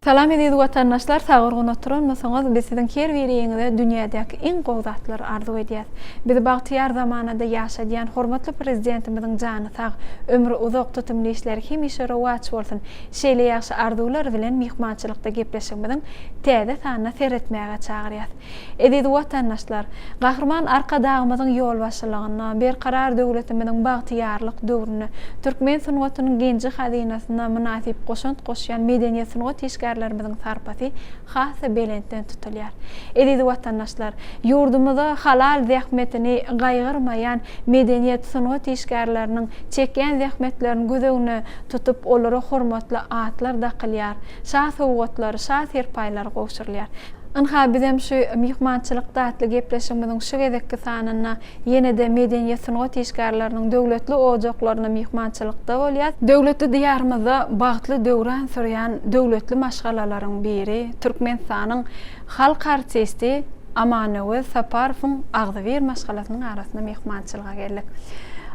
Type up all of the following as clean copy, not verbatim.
Salam eziz watandaşlar sag-gurgun oturanmysyňyz biz siziň her biriňize dünýädäki iň gowy zatlary arzuw edýäs. Bizi bagtyýar zamanada ýaşadýan hormatly Prezidentimiziň jany sag, ömri uzak, tutumly işleri hemişe rowaç bolsun. Şeýle ýagşy arzuwlar bilen myhmançylykda gepleşigimiziň täze sanyna seretmäge çagyrýas. Eziz watandaşlar! Gahryman Arkadagymyzyň ýolbaşçylygynda Berkarar döwletimiziň bagtyýarlyk döwründe türkmen sungatynyň genji-hazynasyna mynasyp goşant goşýan medeniýet-sungat işgärlerimiziň sarpasy has-da belentden tutulýar. Eziz watandaşlar! Ýurdumyza halal zähmetini gaýgyrmaýan medeniýet-sungat işgärleriniň çekýän zähmetlerini göz öňüne tutup, olara hormatly atlar dakylýar, şa sowgatlary, şa serpaýlary gowşurylýar. Ynha, bizem şu Myhmançylykda atly gepleşigimiziň şu gezekki sanynda ýene-de medeniýet-sungat işgärleriniň döwletli ojaklarynda myhmançylykda bolýas. Döwletli Diýarymyzda bagtly döwran sürýän döwletli maşgalalaryň biri, Türkmenistanyň halk artisti Amanöwez Saparowyň agzybir maşgalasynyň arasynda myhmançylyga geldik.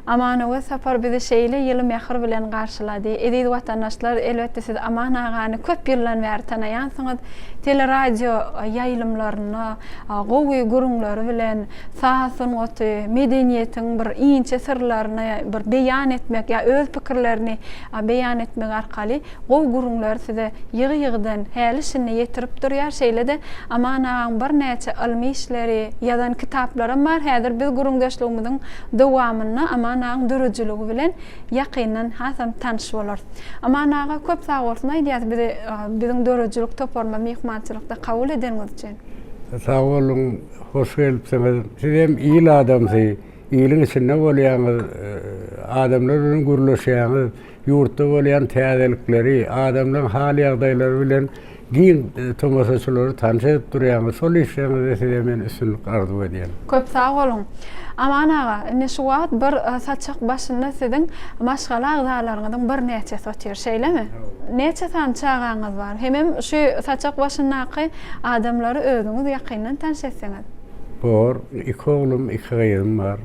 Amanöwez Sapar bizi şeýle ýyly mähir bilen garşylady. Eziz watandaşlar, elbetde siz Aman agany köp ýyldan bäri tanaýansyňyz. Teleradio ýaýlymlarynda gowy gürrüňleri bilen saz sungaty, medeniýetiň bir inçe syrlaryny bir beýan etmek ýa öz pikirlerini beýan etmek arkaly gowy gürrüňleri size ýygy-ýygydan, häli-şindi ýetirip durýar. Şeýle-de Aman agaň birnäçe ylmy işleri, ýazan kitaplaram bar. Häzir biz gürrüňdeşligimiziň dowamynda Aman agaň döredijiligi bilen ýakyndan hasam tanyş bolarys. Aman aga köp sag bolsun aýdýas bizi biziň döredijilik toparymyz myhmançylykda kabul edeniňiz üçin. Sag boluň, hoş gelipsiňiz. Siz hem il adamsy, iliň içinde bolýaňyz, adamlar bilen gürleşýäňiz, ýurtda bolýan täzelikleri, adamlaryň hal-ýagdaýlary bilen giň tomaşaçylary tanyş edip durýaňyz. Şol işleriňizde size men üstünlik arzuw edýän. Köp sag boluň. Aman aga, indi şu wagt bir saçak başynda siziň maşgala agzalaryňyzyň birnäçesi otyr, şeýlemi? Näçe sany çagaňyz bar? Hemem şu saçak başyndaky adamlary özüňiz ýakyndan tanyş etseňiz. Bor. Iki oglum, iki gyzym bar.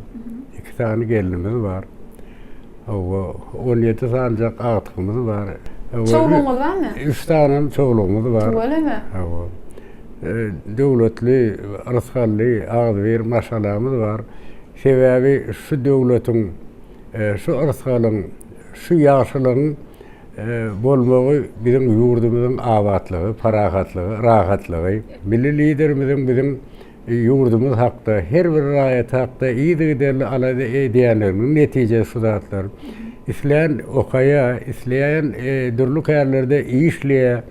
Iki sany gelnimiz bar. Hawa, 17 sanyjak agtygymyz bar. Çowlugyňyz barmy? Üç sanam çowlugymyz bar. Tüweleme. Hawa. Döwletli, rysgally, agzybir maşgalamyz bar. Sebäbi şu döwletiň, şu rysgalyň, şu ýagşylygyň bolmagy biziň ýurdumyzyň abatlygy, parahatlygy, rahatlygy. Milli Liderimiziň biziň Ýurdumyz hakda, her bir raýat hakda yzygiderli alada edýänliginiň netijesi şu zatlar. Islän okaýar, isleýän dürli kärlerde işleýär,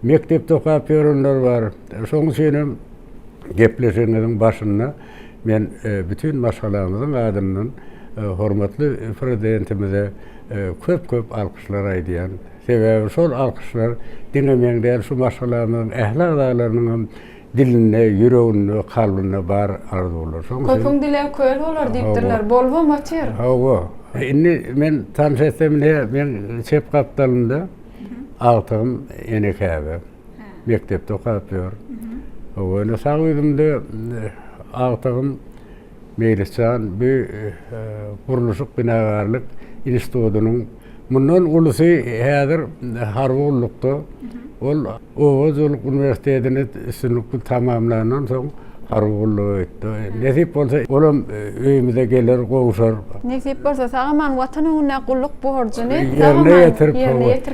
mekdepde okap ýörenler bar. Şonuň üçin hem gepleşigiňiziň başynda men bütin maşgalamyzyň adyndan hormatly Prezidentimize köp-köp alkyşlar aýdýan. Sebäbi şol alkyşlar diňe meň däl, şu maşgalamyzyň ähli agzalarynyň hem Dilinde, ýüreginde, kalbynda bar arzuwlar. Şoň üçin. Köpüň dilegi köl bolar diýipdirler. Bolubam otyr. Hawa. Indi men tanyş etsem ine meň çep gapdalymda agtygym Enekäbe. Mekdepde okap ýör. Hawa, ine sag ýüzümde agtygym Meýlisjan bu gurluşyk binagärlik institutynyň mundan ulusy häzir harby gullukda. Ol Oba hojalyk uniwersitetini üstünlikli tamamlandan soň harby gulluga gitdi. Nesip bolsa, olam öýümize geler, gowşar. Nesip bolsa, sag-aman Watan öňündäki gulluk borjuny sag-aman ýerine ýetirip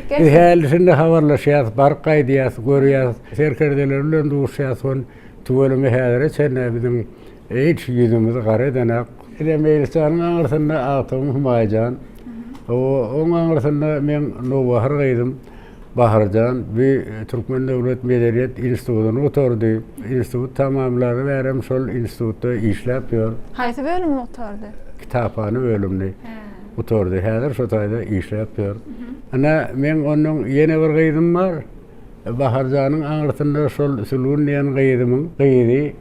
gelsin. Biz häli-şindi habarlaşýarys, baryp gaýdýarys, görýäris. Serkerdeler bilen duşýarys. Ol tüweleme häzire çenli biziň hiç ýüzümizi gara edenak. Ine, Meýlisjanyň aňyrsynda agtygym Humaýjan. Oň aňyrsynda meň nowbahar gyzym. Baharjan bu Türkmen döwlet medeniýet institutyny gutardy. Institut tamamlany bärem şol institutda işläp ýör. Haýsy bölümini gutardy? Kitaphana bölümini gutardy. Häzir şo taýda işläp ýör. Ine, meň ondan ýene bir gyzym bar. Baharjanyň aňyrsynda şol Sülgün diýen gyzymyň gyzy,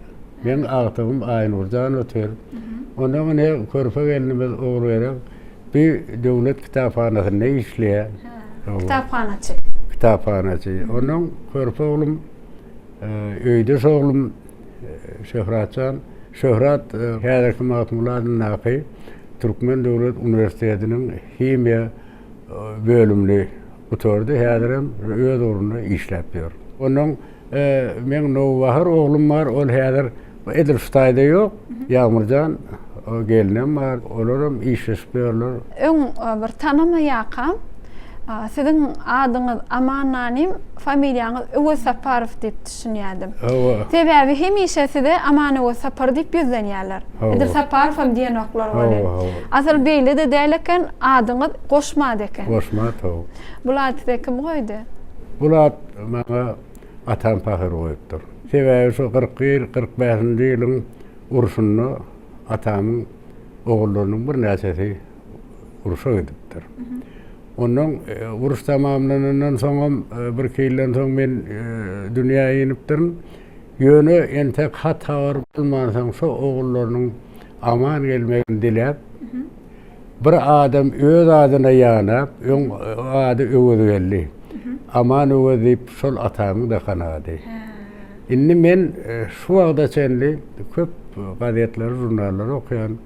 meň agtygym Aýnurjan otyr. Ondan ine körpe gelnimiz Ogulgerek. Bu döwlet kitaphanasynda işleýär. Kitaphanaçy. Kitaphanaçy. Ondan körpe oglum öýdeş oglum Şöhratjan. Şöhrat häzirki Magtymguly adyndaky Türkmen döwlet uniwersitetiniň himiýa bölümini gutardy. Häzirem öz ugrunda işläp ýör. Onnoň meň Nowbahar oglum bar, ol häzir edil şu taýda ýok. Ýagmyrjan gelnem bar, olaram işleşip ýörler. Öň bir tanamaýakam, siziň adyňyz Aman Nanym, familiýaňyz Öwezsaparow diýip düşünýärdim. Hawa. Sebäbi hemişe size Aman Öwezsapar diýip ýüzlenýärler. Edil Saparowam diýenoklar welin. Hawa, hawa. Asyl beýle-de däl eken, adyňyz Goşmat eken. Goşmat, hawa. Bul ady size kim goýdy? Bul at maňa atam pahyr goýupdyr. Sebäbi şo 41, 45-nji ýylyň urşunda atamyň ogullarynyň birnäçesi urşa gidipdir. Ondan uruş tamamlanandan soňam birki ýyldan soň men dünýä inipdirin. Ýöne entek hat-habar bolmansoň şo ogullarynyň aman gelmegini diläp, Bir adam öz adyna ýanap, öň ady Öwezgeldi. Aman Öwez diýip şol atamyň dakan ady. Indi men şu wagta çenli köp gazetleri, žurnallary okaýan,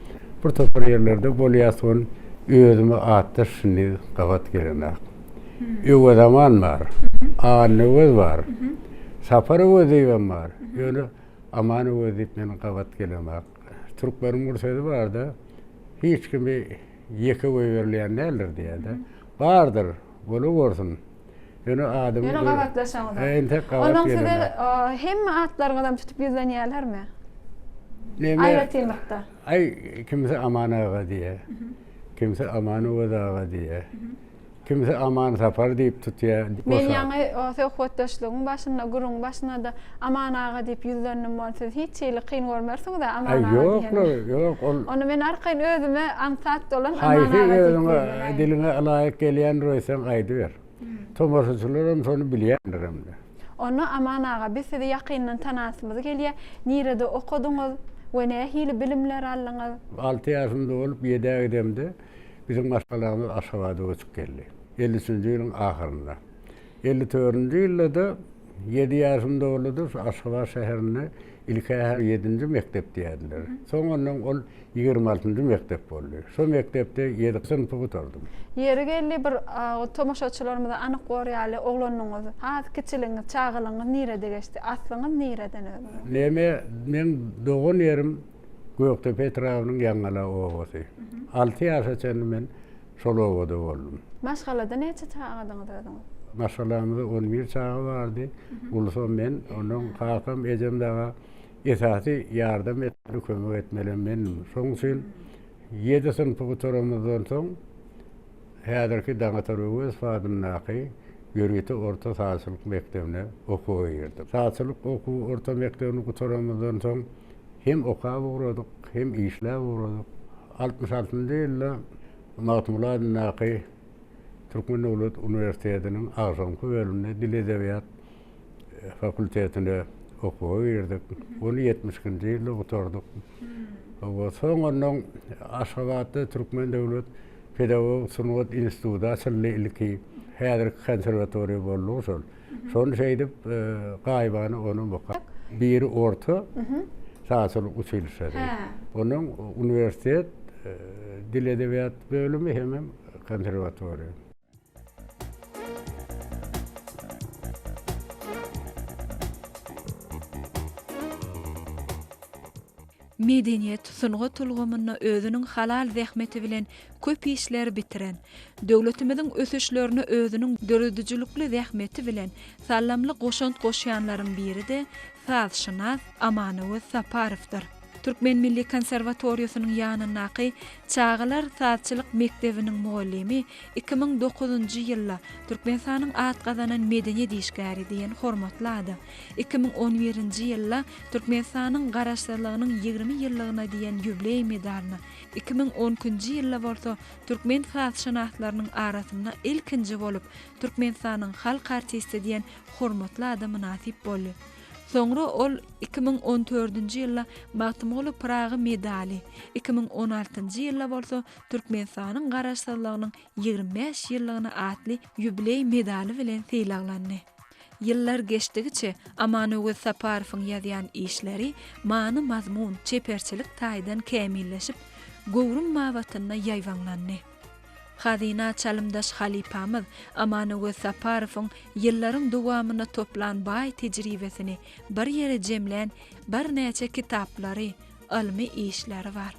bir topar ýerlerde bolýas gon özüme atdaş şindi gabat gelenak. Öwez Aman bar, Anna Öwez bar, Sapar Öwez diýibem bar. Ýöne Aman Öwez diýip men gabat gelemak. Türkleriň bir sözi barda, Hiç kimi ýeke goýberilýän däldir diýýär-de. Bardyr, bolawersin. Ýöne adymy... Ýöne gabatlaşaňyzok. Hä, entek gabat Onuň size hemme atlaryňyzam tutup ýüzlenýärlermi? Neme? Aýratynlykda. Aý, kimsi Aman aga diýýär. Kimsi Aman Öwez aga diýýär. Kimsi Aman Sapar diýip tutýar. Men ýaňy söhbetdeşligiň başynda, gürrüňiň başynda-da Aman aga diýip ýüzlendim ony siz hiç hili kyn görmersiňiz-ä Aman aga diýenimi? Ýok, ýok, ol. Ony men arkaýyn özüme aňsat bolan Aman aga diýip ýüzlenäýin. Haýsy özüňe diliňe ylaýyk gelýändir öýtseň aýdyber. Tomaşaçylaram şony bilýändirem-de. Onda Aman aga biz sizi ýakyndan tanasymyz gelýär. Nirede okadyňyz we nähili bilimler aldyňyz? Alty ýaşymda bolup ýedä gidemde Biziň maşgalamyz Aşgabada göçüp geldi. 53-nji ýylyň ahyrynda. 54-nji ýylda-da ýedi ýaşym doldy-da, şu Aşgabat şäherinde ilk-ä ýedinji mekdep diýerdiler. Soň ondan ol 26-njy mekdep boldy. Şo mekdepde ýedi synpy gutardym. Ýeri geldi, bir tomaşaçylarymyza anyk bor ýaly, oglanlygyňyz, has kiçiligiňiz, çagalygyňyz nirede geçdi? Aslyňyz nireden özüňiziň? Neme, meň dogan ýerim Gökdepe etrabynyň Ýaňgala obasy. Alty ýaşa çenli men şol obada boldum. Maşgalada näçe çagadyňyz özüňiz? Maşgalamyzda on bir çaga bardy. Ulusam men, ondan kakam, ejem daga esasy ýardam etmeli, kömek etmelem mendim. Şonuň üçin ýedi synpy gutaramyzdan soň häzirki Daňatar Öwezow adyndaky ýörite orta sazçylyk mekdebine okuwa girdim. Sazçylyk okuw orta mekdebini gutaramyzdan soň Hem okap ugradyk, hem işläp ugradyk. Altmyş altynjy ýylda Magtymguly adyndaky Türkmen döwlet uniwersitetiniň agşamky bölümine dil-edebiýat fakultetine okuwa girdik. Ony ýetmiş ikinji ýylda gutardyk. Hawa, soň ondan Aşgabatda Türkmen döwlet pedagogik sungat instituty açyldy ilki. Häzirki konserwatoriýa boldy şol. Şony şeýdip gaýybana onam okap. Biri orta sazçylyk uçilişşesi. Onuň uniwersitet dil edebiýat bölümi hemem konserwatoriýa. Medeniýet, sungat ulgamynda özüniň halal zähmeti bilen köp işleri bitiren, döwletimiziň ösüşlerine özüniň döredijilikli zähmeti bilen sallamly goşant goşýanlaryň biri-de sazşynas Amanöwez Saparowdyr. Türkmen milli konserwatoriýasynyň ýanyndaky çagalar sazçylyk mekdebiniň mugallymy 2009-njy ýylda Türkmenistanyň at gazanan medeniýet işgäri diýen hormatly ada, 2011-nji ýylda Türkmenistanyň Garaşsyzlygynyň 20 ýyllygyna diýen ýubleý medalyna, 2012-nji ýylda bolsa türkmen sazşynaslarynyň arasynda ilkinji bolup Türkmenistanyň halk artisti diýen hormatly ada mynasyp boldy. Soňra ol 2014-nji ýylda Magtymguly Pyragy medaly, 2016-njy ýylda bolsa Türkmenistanyň Garaşsyzlygynyň 25 ýyllygyna atly ýubileý medaly bilen sylaglandy. Ýyllar geçdigiçe Amanöwez Saparowyň ýazýan işleri many-mazmun, çeperçilik taýdan kämilleşip, göwrüm babatynda ýaýbaňlandy. Hazyna çalymdaş halypamyz Amanöwez Saparowyň ýyllaryň dowamynda toplan baý tejribesini bir ýere jemlän birnäçe kitaplary, ylmy işleri bar.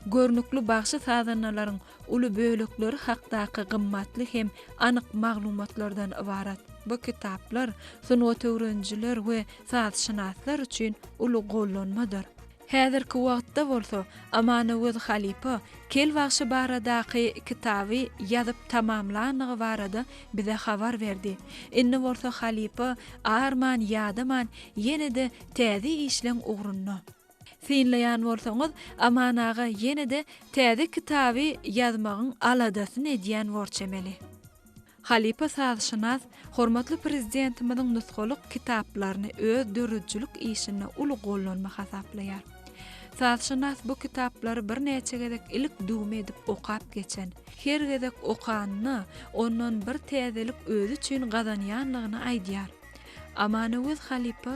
Görnükli bagşy-sazandalaryň uly bölekleri hakdaky gymmatly hem anyk maglumatlardan ybarat bu kitaplar sungat öwrenijiler we sazşynaslar üçin uly gollanmadyr. Häzirki wagtda bolsa Amanöwez halypa Kel bagşy baradaky kitaby ýazyp tamamlanlygy barada bize habar berdi. Indi bolsa halypa arman-ýadaman ýene-de täze işleň ugrunda. Synlaýan bolsaňyz, Aman aga ýene-de täze kitaby ýazmagyň aladasyny edýän bor çemeli. Halypa sazşynas hormatly Prezidentimiziň nusgalyk kitaplaryny öz döredijilik işinde uly gollanma hasaplaýar. Sazşynas bu kitaplary birnäçe gezek ilik-düwme edip okap geçen, her gezek okanynda ondan bir täzelik özi üçin gazanýanlygyny aýdýar. Amanöwez halypa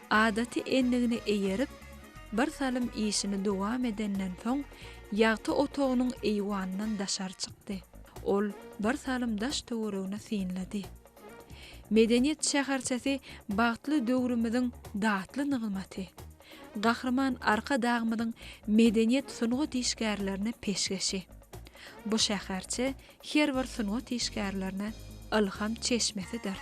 Adaty endigine eýerip, birsalym işini dowam edenden soň, ýagty otagynyň eýwanyndan daşary çykdy. Ol birsalym daş-töweregini synlady. Medeniýet şäherçesi bagtly döwrümiziň datly nygmaty. Gahryman Arkadagymyzyň medeniýet-sungat işgärlerine peşgeşi. Bu şäherçe her bir sungat işgärlerine ylham çeşmesidir.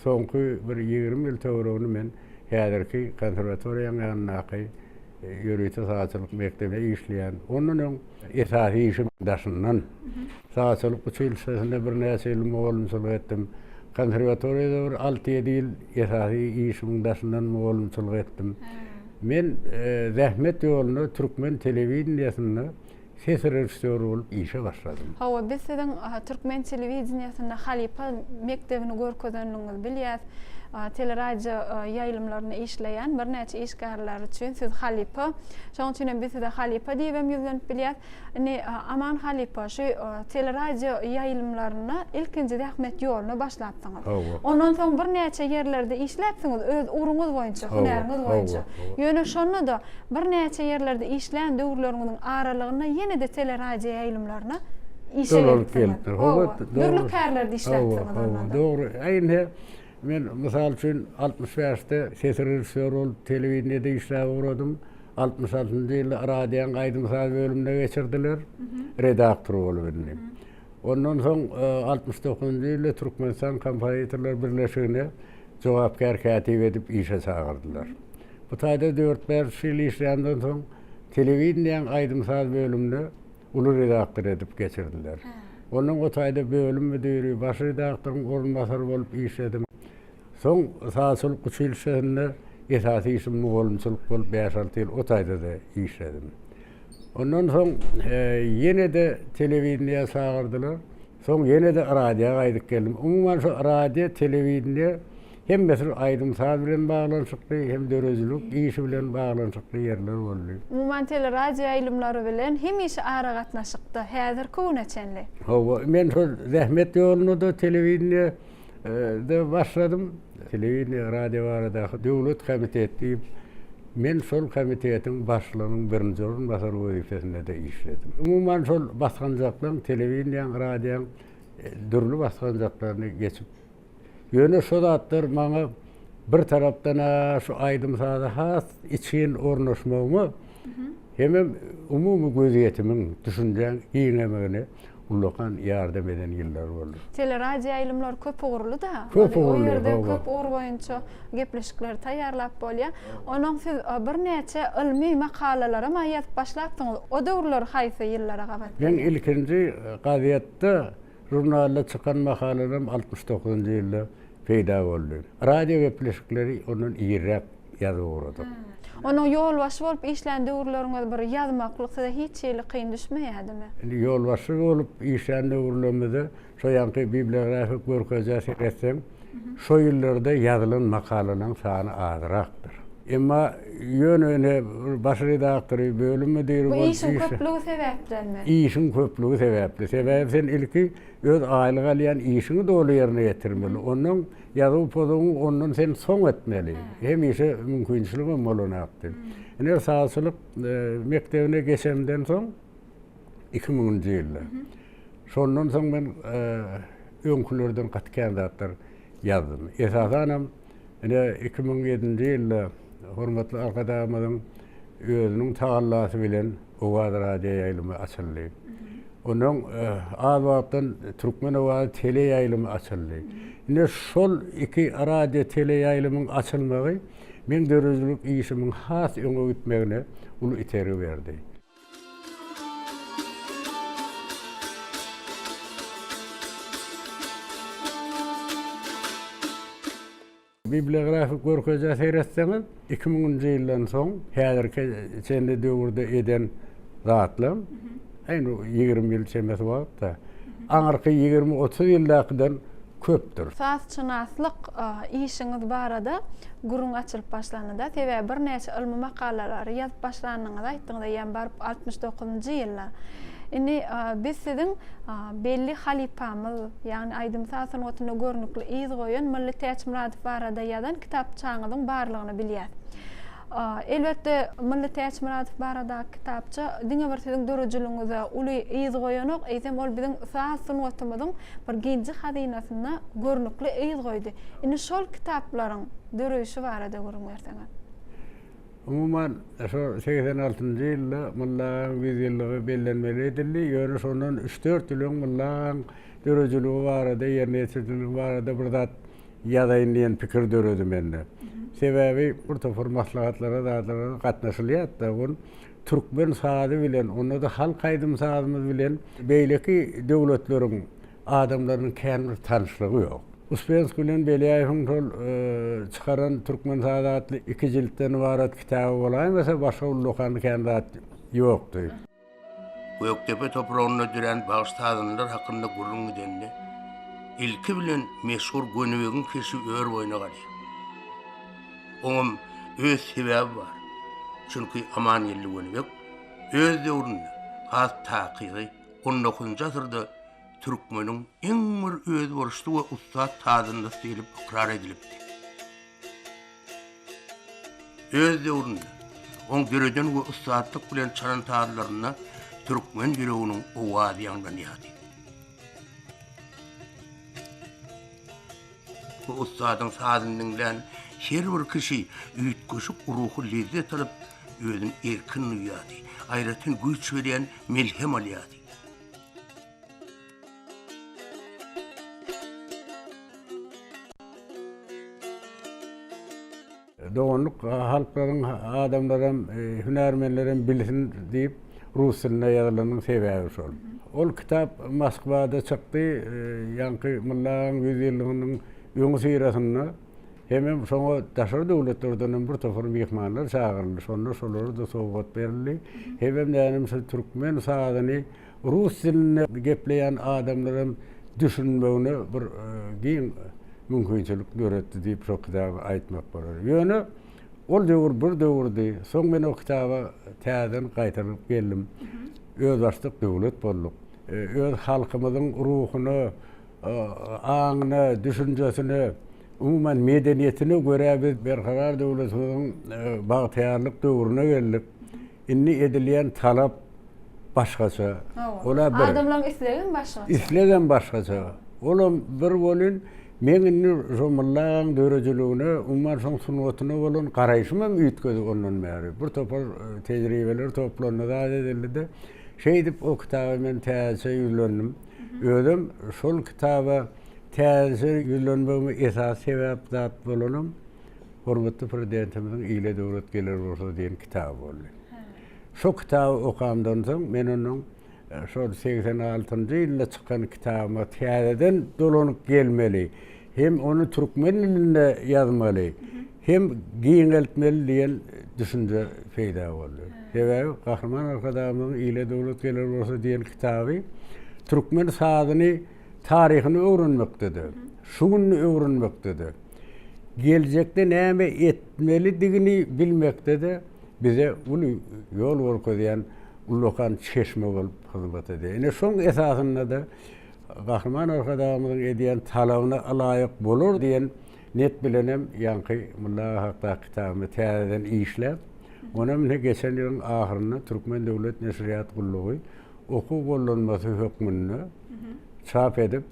Soňky bir 20 ýyl töweregini men häzirki konserwatoriýanyň ýanyndaky ýörite sazçylyk mekdebinde işleýän. Ondan öň esasy işim daşyndan. Sazçylyk uçilişşesinde birnäçe ýyl mugallymçylyk etdim. Konserwatoriýada bir alty-ýedi ýyl esasy işimiň daşyndan mugallymçylyk etdim. Men zähmet ýoluna türkmen telewideniýesinde ses režissýory bolup işe başladym. Hawa, biz siziň türkmen telewideniýesinde halypa mekdebini görkezenligiňizi bilýäs. Teleradio ýaýlymlarynda işleýän birnäçe işgärler üçin siz halypa. Şonuň üçin hem biz size halypa diýibem ýüzlenip bilýäs. Indi Aman halypa şu teleradio ýaýlymlarynda ilkinji zähmet ýoluna başlapsyňyz. Hawa. Ondan soň birnäçe ýerlerde işläpsiňiz öz ugruňyz boýunça, hünäriňiz boýunça. Ýöne şonda-da birnäçe ýerlerde işlän döwürleriňiziň aralygynda ýene-de teleradio ýaýlymlaryna işe Dolanyp gelipsiňiz. gelipdir. Hawa, Hawa. Dürli kärlerde işläpsiňiz Hawa, onda-da. dogry. Aý indi men mysal üçin 65-de ses režissýory bolup telewideniýede işläp ugradym. 66-njy ýylda radionyň aýdym-saz bölümine geçirdiler. Redaktor bolup indi. Ondan soň 69-njy ýylda Türkmenistan kompozitorlar birleşigine jogapkär kätip edip işe çagyrdylar. Bu taýda dört-bäş ýyl işlämden soň telewideniýäň aýdym-saz bölümine uly redaktor edip geçirdiler. Ondan o taýda bölüm müdiri, baş redaktoryň orunbasary bolup işledim. Soň sazçylyk uçilişşesinde esasy işim mugallymçylyk bolup bäş-alty ýyl o taýda-da işledim. Ondan soň ýene-de telewideniýä çagyrdylar. Soň ýene-de radioa gaýdyp geldim. Umuman şu radio, telewideniýe hemmesi aýdym-saz bilen baglanyşykly hem döredijilik işi bilen baglanyşykly ýerler boldy. Umuman teleradioýaýlymlary bilen hemişe aragatnaşykda häzirki güne çenli. Hawa, men şol zähmet ýolunda-da telewideniýe de başladym. Telewideniýe, radio baradaky döwlet komiteti diýip, men şol komitetiň başlygynyň birinji orunbasary wezipesinde-de işledim. Umuman şol basganjaklaryň, telewideniýäň, radioň dürli basganjaklaryny geçip, ýöne şo zatlar maňa bir tarapdan-a şu aýdym-saza has içgin ornaşmagyma hemem umumy gözýetimiň, düşünjäň giňemegine ullakan ýardam eden ýyllar boldy. Teleradioýaýlymlar köp ugurly-da. Köp ugurly, O ýerde hawa. köp ugur boýunça gepleşikleri taýýarlap bolýar. Onuň siz birnäçe ylmy makalalaram ýazyp başlapsyňyz. O döwürler haýsy ýyllara gabat Meň gelýär? ilkinji gazetde, žurnalda çykan makalalarym 69-njy ýylda peýda boldy. Radio gepleşikleri ondan irräk ýazyp ugradyk. Onuň ýolbaşçy bolup işlän döwürleriňiz bir ýazmaklyk size hiç hili kyn düşmeýädimi? Indi ýolbaşçy bolup işlän döwürlerimizde şo ýaňky bibliografik görkezijä seretseň, şo ýyllarda ýazylan makalalaryň sany azrakdyr. Emma ýöne ine baş redaktory, bölüm müdiri Bu işiň köplügi sebäpdenmi? Işiň köplügi sebäpli. Sebäbi sen ilki öz aýlyk alýan işiňi doly ýerine ýetirmeli. Ondan ýazuw-pozuwyňy ondan sen soň etmeli. Hemişe mümkinçiligem bolanakdy. Ine sazçylyk mekdebine geçemden soň iki müňünji ýylda. Şondan soň men öňkülerden gaty kän zatlar ýazdym. Esasanam ine 2007-nji ýylda hormatly Arkadagymyzyň özüniň tagallasy bilen Owaz radioýaýlymy açyldy. Ondan az wagtdan Türkmen owazy teleýaýlymy açyldy. Ine şol iki radio teleýaýlymyň açylmagy meň döredijilik işimiň has öňe gitmegine uly itergi berdi. Bibliografik görkezijä seretseňiz, iki müňünji ýyldan soň häzirki çenli döwürde eden zatlam, indi 20 ýyl çemesi wagt-da, aňyrky 20-30 ýyldakydan köpdür. Sazçynaslyk işiňiz barada gürrüň açylyp başlandy-da, sebäbi birnäçe ylmy makalalary ýazyp başlanyňyzy aýtdyňyz eýýäm baryp 69-njy ýylda. Indi biz siziň belli halypamyz, ýagny aýdym-saz sungatynda görnükli yz goýan Mylly Täçmyradow barada ýazan kitapçaňyzyň barlygyny bilýäs. Elbetde, Mylly Täçmyradow baradaky kitapça diňe bir siziň döredijiligiňize uly yz goýanok, eýsem ol biziň saz sungatymyzyň bir genji-hazynasynda görnükli yz goýdy. Indi şol kitaplaryň döreýşi barada gürrüň berseňiz. Umuman, şo 86-njy ýylda Mylly agaň 100 ýyllygy bellenmeli edildi. Ýöne şondan üç-dört ýyl öň Mylly agaň döredijiligi barada, ýerine ýetirijiligi barada bir zat ýazaýyn diýen pikir döredi mende. Sebäbi bir topar maslahatlara, zatlara gatnaşylýar-da, ol türkmen sazy bilen, onda-da halk aýdym-sazymyz bilen beýleki döwletleriň adamlarynyň kän bir tanyşlygy ýok. Uspenskiý bilen Belýaýewiň şol çykaran Türkmen sazy atly iki jiltden ybarat kitaby bolaýmasa, başga ullakan kän zat ýokdy. Gökdepe topragynda dörän bagşy-sazandalar hakynda gürrüň gidende, ilki bilen meşhur Gönübegiň keşbi ör boýuna galýar. Oňam öz sebäbi bar. Çünki Amangeldi Gönübek öz döwründe, has takygy, on dokuzynjy asyrda türkmeniň iň bir özboluşly we ussat sazandasy diýlip ykrar edilipdi. Öz döwründe oň döreden we ussatlyk bilen çalan sazlarynda türkmen ýüreginiň owazy ýaňlanýardy. Bu ussadyň sazyny diňlän her bir kişi üýtgeşik ruhy lezzet alyp, özüni erkin duýýardy, aýratyn güýç berýän melhem alýardy. Doganlyk halklaryň adamlaram, hünärmenlerem bilsin diýip, rus dilinde ýazylanyň sebäbi şol. Ol kitap Moskwada çykdy, ýaňky Mylly agaň ýüzýyllygynyň öňüsyrasynda hemem şoňa daşary döwletlerdenem bir topar myhmanlar çagyryldy, şonda şolara-da sowgat berildi. Hemem nänem şu türkmen sazyny rus dilinde gepleýän adamlaram düşünmegine bir giň mümkinçilik döretdi diýip şo kitaby aýtmak bolar. Ýöne ol döwür bir döwürdi. Soň men o kitaba täzeden gaýtarylyp geldim. Özbaşdak döwlet bolduk. Öz halkymyzyň ruhuna, aňyna, düşünjesine, umuman medeniýetine görä biz Berkarar döwletimiziň bagtyýarlyk döwrüne geldik. Indi edilýän talap başgaça. Ola bir. Adamlaryň islegem başgaça. Islegem başgaça. Olam bir welin, meň indi şo Mylly agaň döredijiligine, umuman şoň sungatyna bolan garaýşym hem üýtgedi ondan bäri. Bir topar tejribeler toplandy, zat edildi-de, şeýdip o kitaba men täzeçe ýüzlendim. Özem şol kitaba täzeçe ýüzlenmegime esasy sebäp zat bolanam, Hormatly Prezidentimiziň Ile döwlet geler bolsa diýen kitaby boldy. Şo kitaby okamdan soň men onuň şol 86-njy ýylda çykan kitabyma täzeden dolanyp gelmeli, hem ony türkmen dilinde ýazmaly, hem giňeltmeli diýen düşünje peýda boldy. Sebäbi Gahryman Arkadagymyzyň Ile döwlet geler bolsa diýen kitaby türkmen sazyny taryhyny öwrenmekde-de, şu gününi öwrenmekde-de. geljekde näme etmelidigini bilmekde-de bize uly ýol görkezýän ullakan çeşme bolup hyzmat edýär. Ine, şoň esasynda-da Gahryman Arkadagymyzyň edýän talabyna ylaýyk bolar diýen net bilenem ýaňky Mulla aga hakdaky kitabymy täzeden işläp, onam ine geçen ýylyň ahyrynda Türkmen döwlet neşirýat gullugy okuw gollanmasy hökmünde çap edip,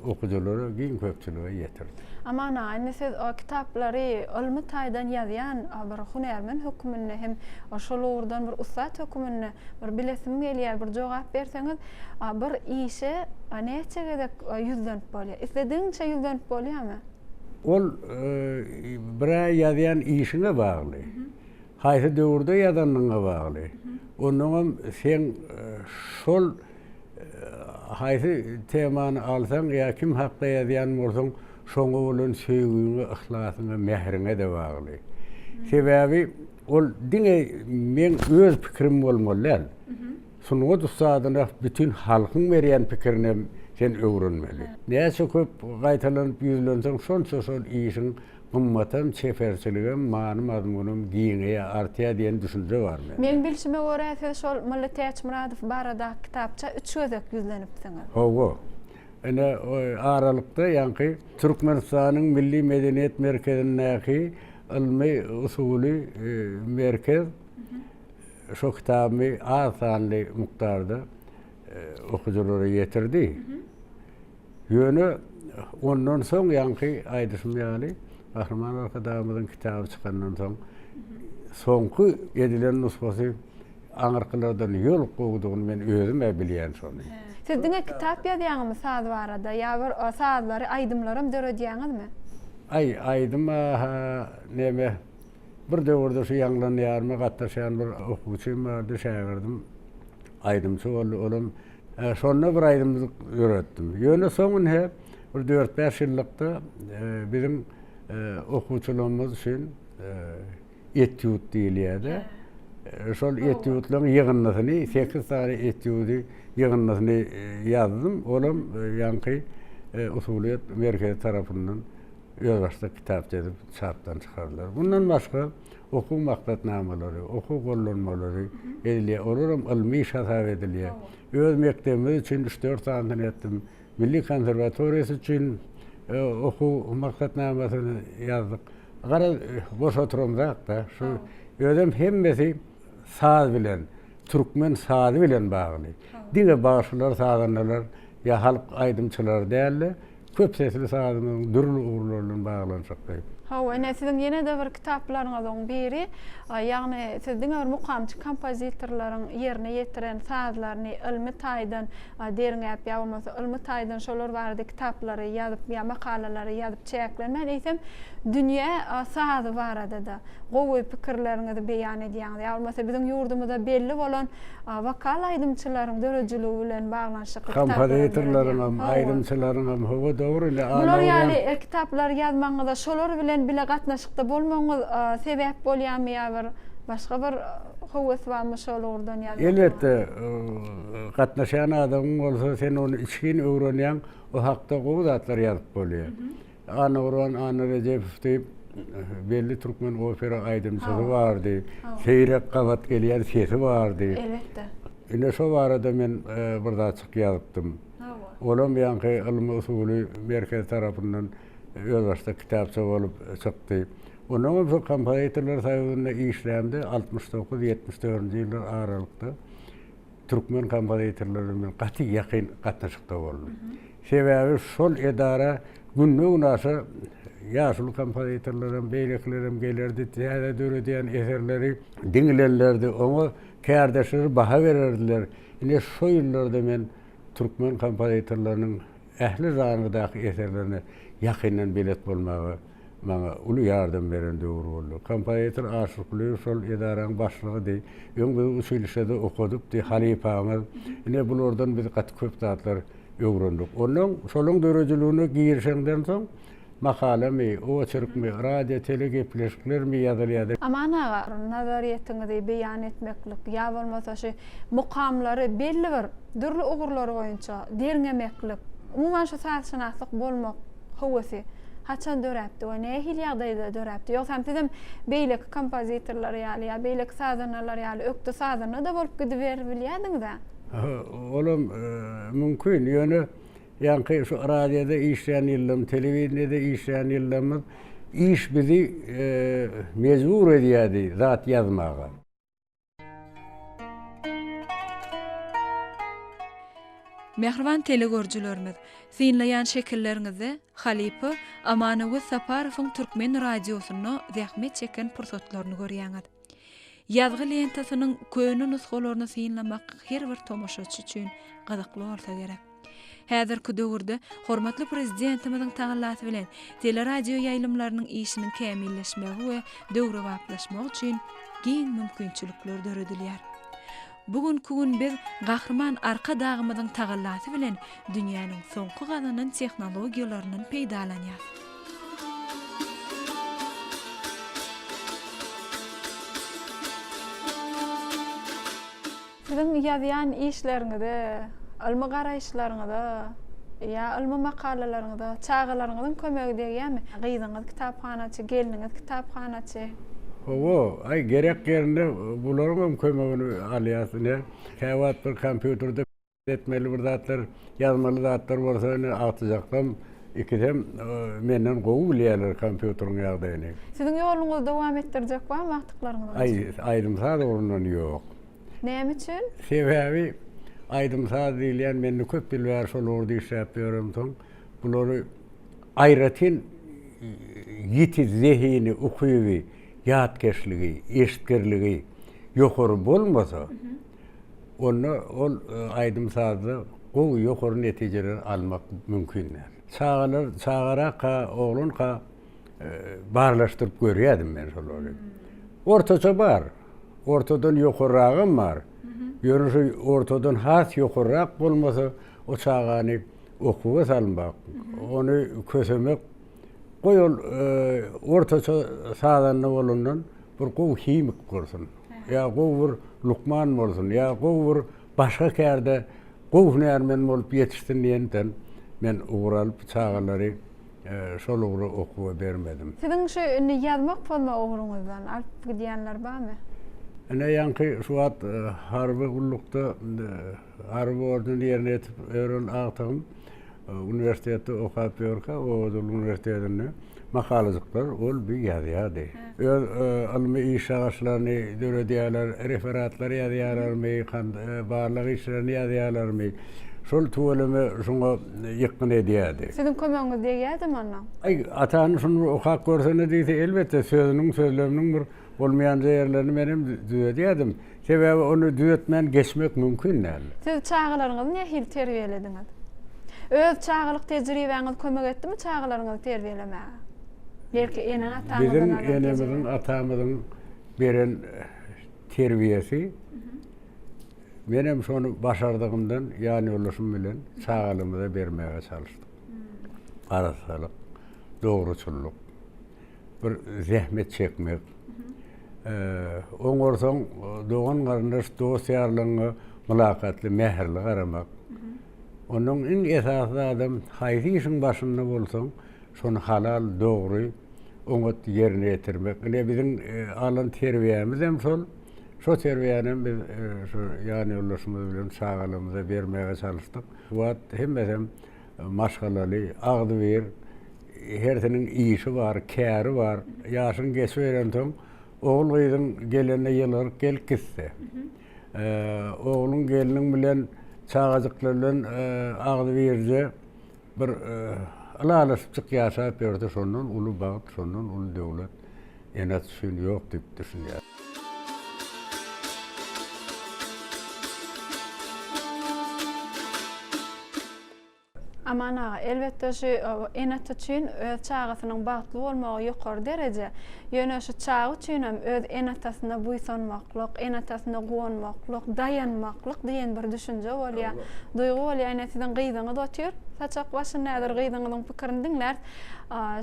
okyjylara, giň köpçülige ýetirdi. Aman aga, indi siz kitaplary ylmy taýdan ýazýan bir hünärmen höküminde hem şol ugurdan bir ussat höküminde bir bilesim gelýär, bir jogap berseňiz, bir işe näçe gezek ýüzlenip bolýar? Isledigiňçe ýüzlenip bolýarmy? Ol bir-ä ýazýan işiňe bagly. Haýsy döwürde ýazanyňa bagly. Onnoňam seň şol Haýsy temany alsaň ýa kim hakda ýazýan bolsaň, şoňa bolan söýgüňe, yhlasyňa, mähriňe-de bagly. Sebäbi ol diňe meň öz pikirim bolmaly däl. Sungat ussadyna bütin halkyň berýän pikirinem sen öwrenmeli. Näçe köp gaýtalanyp ýüzlenseň, şonça şol işiň Gymmatam, çeperçiligem, many-mazmunam giňeýär, artýar diýen düşünje bar mende. Meň bilşime görä, siz şol Mylly Täçmyradow baradaky kitapça üç gezek ýüzlenipsiňiz. Hawa. Ine, aralykda ýaňky Türkmenistanyň Milli medeniýet merkezindäki ylmy-usuly merkez şo kitabymy az sanly mukdarda okyjylara ýetirdi. Ýöne ondan soň ýaňky aýdyşym ýaly Gahryman Arkadagymyzyň kitaby çykandan soň soňky edilen nusgasy aňyrkylardan ýol gowudygyny men özüm-ä bilýän şony. Siz diňe kitap ýazýaňyzmy saz barada ýa bir sazlary aýdymlaram döredýäňizmi? Aý aýdym-a neme bir döwürde şu Ýaňlanýarma gatnaşýan bir okuwçym bardy şägirdim aýdymçy boldy olam Şonda bir aýdym döretdim. Ýöne soň ine bir dört-bäş ýyllykda biziň okuwçylarymyz üçin etýud diýilýär-de. Şol etýudlaryň ýygyndysyny, sekiz sany etýudy ýygyndysyny ýazdym. Olam ýaňky usulyýet merkezi tarapyndan özbaşdak kitapça edip çapdan çykardylar. Mundan başga okuw maksatnamalary, okuw gollanmalary edilýär. Olaram ylmy iş hasap edilýär. Öz mekdebimiz üçin üç-dört sanysyny etdim. Milli konserwatoriýasy üçin okuw maksatnamasyny ýazdyk. Garaz, boş oturamzak-da. Şu özem hemmesi saz bilen, türkmen sazy bilen bagly. Diňe bagşylar, sazandalar ýa halk aýdymçylary däl-de, Köp sesli sazymyzyň dürli ugurlary bilen baglanyşykly. Hawa, ine, siziň ýene-de bir kitaplaryňyzyň biri, ýagny siz diňe bir mukamçy kompozitorlaryň ýerine ýetiren sazlaryny ylmy taýdan derňäp ýa bolmasa ylmy taýdan şolar barada kitaplary ýazyp ýa makalalary ýazyp çäklenmän, eýsem, dünýä sazy barada-da gowy pikirleriňizi beýan edýäňiz. Ýa bolmasa biziň ýurdumyzda belli bolan Wokal aýdymçylaryň döredijiligi bilen baglanyşykly kitaplaram döredýär. Kompozitorlaryňam, aýdymçylaryňam, hawa dogry indi Bular ýaly kitaplary ýazmagyňyza şolar bilen bile gatnaşykda bolmagyňyz sebäp bolýarmy ýa bir başga bir höwes barmy şol ugurdan ýazmagyňyza? Elbetde, gatnaşýan adamyň bolsa sen ony içgin öwrenýäň, o hakda gowy zatlar ýazyp bolýar. Annagurban Annarejepow diýip belli türkmen opera aýdymçysy bardy. Seýrek gabat gelýän sesi bardy. Elbetde. Ine şo barada men bir zatjyk ýazypdym. Olam ýaňky ylmy-usuly merkez tarapyndan özbaşdak kitapça bolup çykdy. Onnoňam şo kompozitorlar soýuzynda işlämde 69, 74-nji ýyllar aralykda türkmen kompozitorlary bilen gaty ýakyn gatnaşykda boldum. Sebäbi şol edara günde-günaşa ýaşuly kompozitorlaram, beýlekilerem gelerdi, täze döredýän eserleri diňlerlerdi, oňa kärdeşleri baha bererdiler. Ine, şo ýyllarda men türkmen kompozitorlarynyň ähli žanrdaky eserlerine ýakyndan belet bolmaga maňa uly ýardam beren döwür boldy. Kompozitor Aşyr Kulyýew şol edaraň başlygydy. Öň bizi uçilişşede okadypdy, halypamyz. Ine, bulardan biz gaty köp zatlar öwrendik. Onnoň şolaň döredijiligine girişeňden soň makalamy, oçerkmi, radio, tele gepleşiklermi ýazylýardy. Aman aga, nazaryýetiňizi beýan etmeklik ýa bolmasa şu mukamlary belli bir dürli ugurlary boýunça derňemeklik, umuman şu sazşynaslyk bolmak höwesi. Haçan döräpdi we nähili ýagdaýda döräpdi? Ýogsam sizem beýleki kompozitorlar ýaly ýa beýleki sazandalar ýaly ökde sazanda-da bolup gidiberibilýärdiňiz-ä? Olam mümkin, ýöne ýaňky şu radioda işlän ýyllarym, telewideniýede işlän ýyllarymyz iş bizi mejbur edýärdi zat ýazmaga. Mähriban telegörüjilerimiz, synlaýan şekilleriňizde halypa Amanöwez Saparowyň türkmen radiosynda zähmet çeken pursatlaryny görýäňiz. Ýazgy lentasynyň köne nusgalaryny synlamak her bir tomaşaçy üçin gyzykly bolsa gerek. Häzirki döwürde hormatly Prezidentimiziň tagallasy bilen teleradioýaýlymlarynyň işiniň kämilleşmegi we döwrebaplaşmagy üçin giň mümkinçilikler döredilýär. Bu günki gün biz Gahryman Arkadagymyzyň tagallasy bilen dünýäniň soňky gazanan tehnologiýalaryndan peýdalanýarys. Siziň ýazýan işleriňize, ylmy garaýyşlaryňyza ýa ylmy makalalaryňyza çagalaryňyzyň kömegi degýärmi? Gyzyňyz kitaphanaçy, gelniňiz kitaphanaçy. Hawa, aý gerek ýerinde bularyňam kömegini alýas ine. Käwagt bir kompýuterde Etmeli bir zatlar, ýazmaly zatlar bolsa ine agtyjaklam ikisem menden gowy bilýärler kompýuteriň ýagdaýyny. Siziň ýoluňyzy dowam etdirjek barmy agtyklaryňyzyň Aý, aýdym-saz ugrundan ýok. Näme üçin? Sebäbi aýdym-saz diýilýän men indi köp ýyl bäri şol ugurda işläp ýöremsoň, bulary aýratyn ýiti zehini, ukyby, ýatkeşligi, eşitgirligi ýokary bolmasa, Onda ol aýdym-sazda gowy ýokary netijeleri almak mümkin däl. Çagalar çagarakka, oglanka barlaşdyryp görýärdim men şolary. Ortaça bar. Ortadan ýokarragam bar. Ýöne şu ortadan has ýokarrak bolmasa, o çagany okuwa salmak, ony kösemek, goý ol ortaça sazanda bolandan bir gowy himik bolsun. Ýa gowy bir lukman bolsun, ýa gowy bir başga kärde gowy hünärmen bolup ýetişsin diýenden men ugur alyp çagalary şol ugra okuwa bermedim. Siziň şu indi ýazmak pozmak ugruňyzdan alyp gidýänler barmy? Ine ýaňky şu wagt harby gullukda harby borjuny ýerine ýetirip ýören agtygym Uniwersitetde okap ýörkä, Owadan uniwersitetinde makalajyklar ol bir ýazýardy. Öz ylmy iş agaçlaryny döredýärler, referatlar ýazýarlarmy, barlag işlerini ýazýarlarmy, şol tüweleme şoňa ýykgyn edýärdi. Siziň kömegiňiz degýärdimi onda? Aý, atany şuny bir okap görsene diýse, elbetde, sözüniň, sözleminiň bir bolmaýanja ýerlerini menem düzedýärdim. Sebäbi ony düzetmän geçmek mümkin däl. Siz çagalaryňyzy nähili terbiýelediňiz? Öz çagalyk tejribäňiz kömek etdimi çagalaryňyzy terbiýelemäge? Belki ene-ataňyzdan Biziň enemiziň, atamyzyň beren terbiýesi, menem şony başardygymdan ýanýoldaşym bilen çagalarymyza bermäge çalyşdyk. Arassalyk, dogruçyllyk. bir zähmet çekmek. Oňarsaň dogan-garyndaş, dost-ýarlaryňa mylakatly, mähirli garamak. Ondan iň esasy zadam haýsy işiň başynda bolsaň, şony halal, dogry, oňat ýerine ýetirmek. Ine biziň alan terbiýämizem şol. Şo terbiýänem biz şu ýanýoldaşymyz bilen çagalarymyza bermäge çalyşdyk. Şu wagt hemmesem maşgalaly, agzybir, hersiniň işi bar, käri bar. Ýaşyň geçiberensoň, ogul-gyzyň gelende ýylgyryp gelip gitse, ogluň gelniň bilen çagajyklar bilen agzybirje bir ylalaşypjyk ýaşap ýörse, şondan uly bagt, şondan uly döwlet ene-ata üçin ýok diýip düşünýärin. Aman aga, elbetde şu ene-ata üçin öz çagasynyň bagtly bolmagy ýokary dereje. Ýöne şu çaga üçinem öz ene-atasyna buýsanmaklyk, ene-atasyna guwanmaklyk, daýanmaklyk diýen bir düşünje bolýar, duýgy bolýar. Ine siziň gyzyňyz otyr saçak başynda, häzir gyzyňyzyň pikirini diňläris.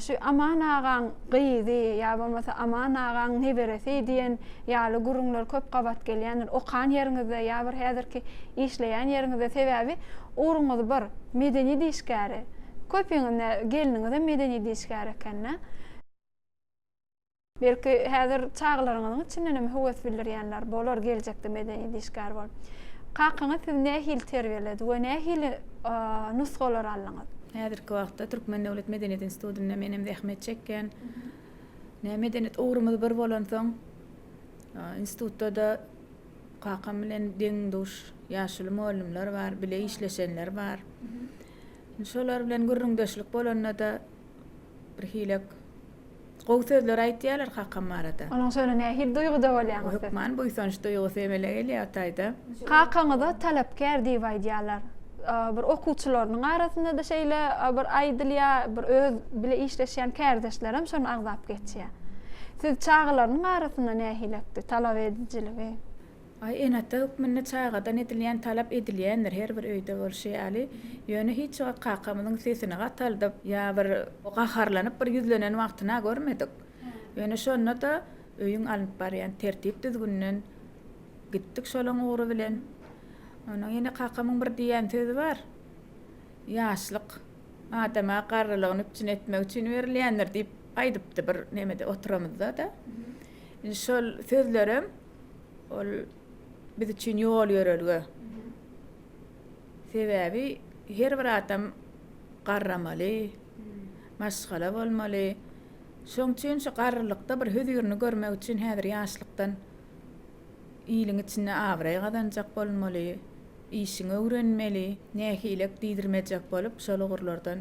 Şu Aman agaň gyzy ýa bolmasa Aman agaň neberesi diýen ýaly gürrüňler köp gabat gelýändir. Okan ýeriňizde ýa bir häzirki işleýän ýeriňizde sebäbi Ugruňyz bir, medeniýet işgäri. Köpiňiz nä gelniňizem medeniýet işgäri ekende. Belki häzir çagalaryňyzyň içinden hem höwes bildirýänler bolar geljekde medeniýet işgäri bolup. Kakaňyz sizi nähili terbiýeledi we nähili nusgalar aldyňyz? Häzirki wagtda Türkmen döwlet medeniýet institutynda men hem zähmet çekýän. Nä medeniýet ugrumyz bir bolansoň, institutda-da kakam bilen deň-duş ýaşuly mugallymlar bar, bile işleşenler bar. Şolar bilen gürrüňdeşlik bolanda-da birhilek Gowy sözler aýtýarlar kakam barada. Onuň şöyle nähili duýguda bolýaňyz siz? Hökman buýsanç duýgusy emele gelýär o taýda. Kakaňyza talapkär diýip aýdýarlar. Bir okuwçylarynyň arasynda-da şeýle bir aýdylýar, bir öz bile işleşýän kärdeşlerem şony agzap geçýär. Siz çagalarynyň arasynda nähilekdi talap edijiligi? Aý, ene-ata hökmünde çagadan edilýän talap edilýändir, her bir öýde bolşy ýaly. Ýöne hiç wagt kakamyzyň sesini gataldyp, ýa bir gaharlanyp bir ýüzlenen wagtyny-a görmedik. Ýöne şonda-da öýüň alnyp barýan tertip-düzgüninden gitdik şolaň ugry bilen. Onnoň ýene kakamyň bir diýýän sözi bar, Ýaşlyk adama garrylygyny üpjün etmek üçin berilýändir diýip aýdypdy bir nemede oturamyzda-da. Indi şol sözlerem Ol biz üçin ýol-ýörelge. Sebäbi her bir adam garramaly, maşgala bolmaly. Şoň üçin şu garrylykda bir hözirini görmek üçin häzir ýaşlykdan iliň içinde abraý gazanjak bolmaly, işiňi öwrenmeli, nähilek diýdirmejek bolup şol ugurlardan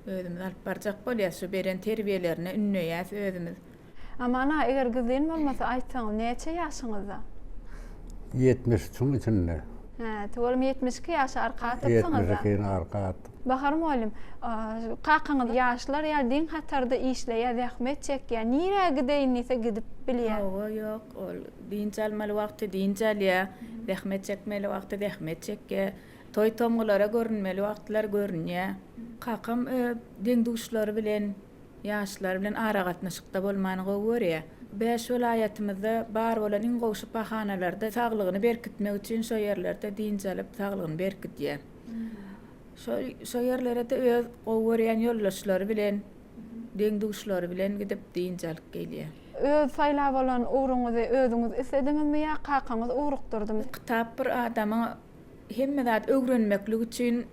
özümizi alyp barjak bolýas, şu beren terbiýelerine ündeýäs özümiz. Aman aga eger gizlin bolmasa aýtsaňyz näçe ýaşyňyzda? 73-iň içinde. Hä, tüweleme 72 ýaşy arka atypsyňyzda. 72-ni arka atdyk. Bahar mugallym, kakaňyz ýaşlar ýaly deň hatarda işleýär, zähmet çekýär, nirä gideýin diýse gidip bilýär. Hawa, ýok, ol dynç almaly wagty dynç alýar, zähmet çekmeli wagty zähmet çekýär, toý-tomgulara görünmeli wagtlar görünýär. Kakam öz deň-duşlary bilen Ýaşlar bilen aragatnaşykda bolmany gowy görýär. Bäş welaýatymyzda bar bolan iň gowy şypahanalarda saglygyny berkitmek üçin şo ýerlerde dynç alyp saglygyny berkidýär. Şo şo ýerlere-de öz gowy görýän ýoldaşlary bilen, deň-duşlary bilen gidip dynç alyp gelýär. Öz saýlap alan ugruňyzy özüňiz islediňizmi ýa kakaňyz ugrukdyrdymy? Kitap bir adamyň hemme zat öwrenmeklik üçin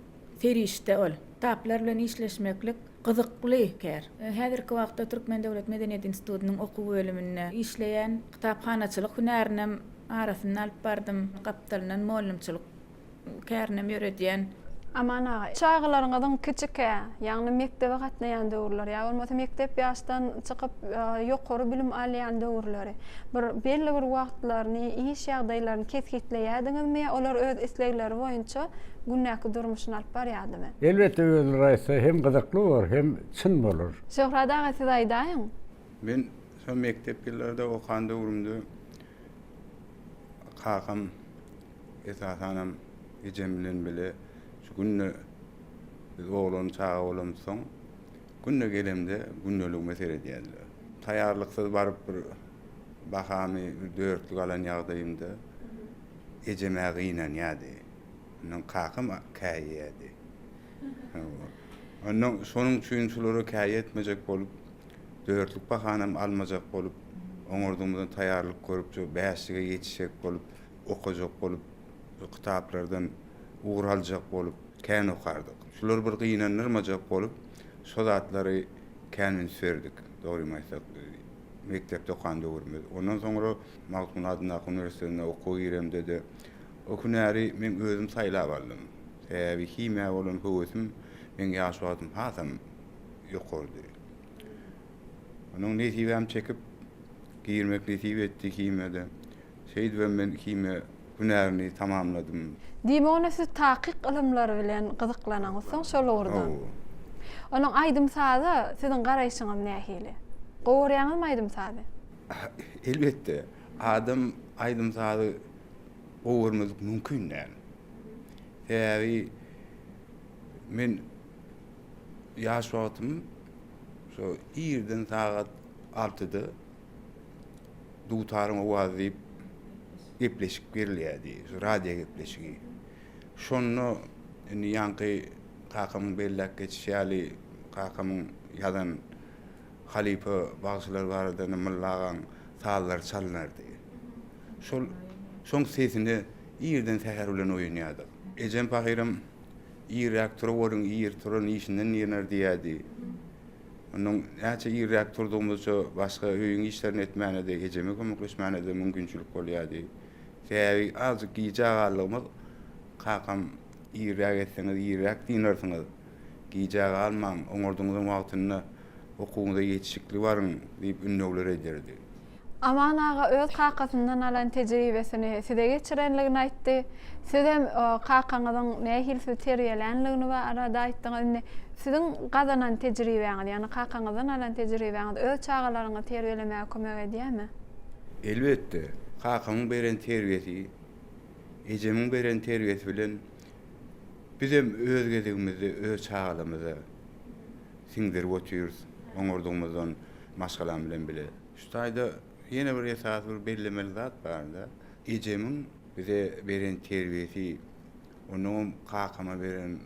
serişde ol. Kitaplar bilen işleşmeklik gyzykly kär. Häzirki wagtda Türkmen döwlet medeniýet institutynyň okuw bölüminde işleýän. Kitaphanaçylyk hünärinem arasynda alyp bardym. Gapdalyndan mugallymçylyk kärinem ýöredýän. Aman aga, çagalaryňyzyň kiçikä, ýagny mekdebe gatnaýan döwürleri ýa bolmasa mekdep ýaşdan çykyp ýokary bilim alýan döwürleri bir belli bir wagtlaryny, iş ýagdaýlaryny kesgitleýärdiňizmi ýa olar öz islegleri boýunça gündäki durmuşyny alyp barýardymy? Elbetde özleri aýtsa hem gyzykly bolar hem çyn bolar. Şöhrat aga siz aýdaýyň. Men şo mekdep ýyllarda okan döwrümde kakam esasanam ejem bilen bile şu günde biz oglan çaga bolamyzsoň günde gelemde gündeligime seredýärdiler. Taýýarlyksyz baryp bir bahamy bir dörtlük alan ýagdaýymda ejem-ä gynanýardy. Ondan kakam käýýärdi. Ondan şonuň üçin şulara käýi etmejek bolup, dörtlük bahanam almajak bolup, oňardygymyzdan taýýarlyk görüp, şu bäşlige ýetişjek bolup, okajak bolup, kitaplardan ugur aljak bolup kän okardyk. Şulary bir gynandyrmajak bolup, şo zatlary kän üns berdik, dogrymy aýtsak, mekdepde okan döwrümiz. Ondan soňra Magtymguly adyndaky uniwersitetinde okuwa giremde-de, O hünäri men özüm saýlap aldym. Sebäbi himiýa bolan höwesim meň ýaş wagtym hasam ýokarydy. Onuň nesibäm çekip girmek nesip etdi himiýada. Şeýdibem men himiýa hünärini tamamladym. Diýmek onda siz takyk ylymlar bilen gyzyklanaňyzsoň şol ugurdan. Hawa. Onuň aýdym-saza siziň garaýşyňyz nähili? Gowy görýäňizmi aýdym-sazy? Elbetde, adam aýdym-sazy gowy görmezlik mümkin däl. Sebäbi men ýaş wagtym şo irden sagat altyda Dutaryň owazy diýip gepleşik berilýärdi, şu radio gepleşigi. Şonda indi ýaňky. Kakamyň belläp geçişi ýaly, kakamyň ýazan halypa bagşylar barada Mylly agaň sazlary çalynardy. Şol şoň sesine irden säher bilen oýanýardyk. Ejem pahyram irräk turaweriň, ir turan işinden dyrnar diýerdi. Onnoň näçe irräk turdugymyzça başga öýüň işlerini etmäne-de, ejeme kömekleşmäne-de mümkinçilik bolýardy. Sebäbi azajyk gijä galdygymyz kakam irräk etseňiz irräk dynarsyňyz, gijä galmaň, oňardyňyzyň wagtynda okuwyňyza ýetişikli baryň diýip ündewler ederdi. Aman aga öz kakasyndan alan tejribesini size geçirenligini aýtdy. Sizem kakaňyzyň nähili sizi terbiýelänligini barada aýtdyňyz. Indi siziň gazanan tejribäňiz, ýagny kakaňyzdan alan tejribäňiz öz çagalaryňyzy terbiýelemäge kömek edýärmi? Elbetde, kakamyň beren terbiýesi, ejemiň beren terbiýesi bilen bizem öz gezegimizde öz çagalarymyza siňdirip otyrys, oňardygymyzdan maşgalam bilen bile. Şu taýda ýene bir esasy bir bellemeli zat bar-da, ejemiň bize beren terbiýesi, onuňam kakama beren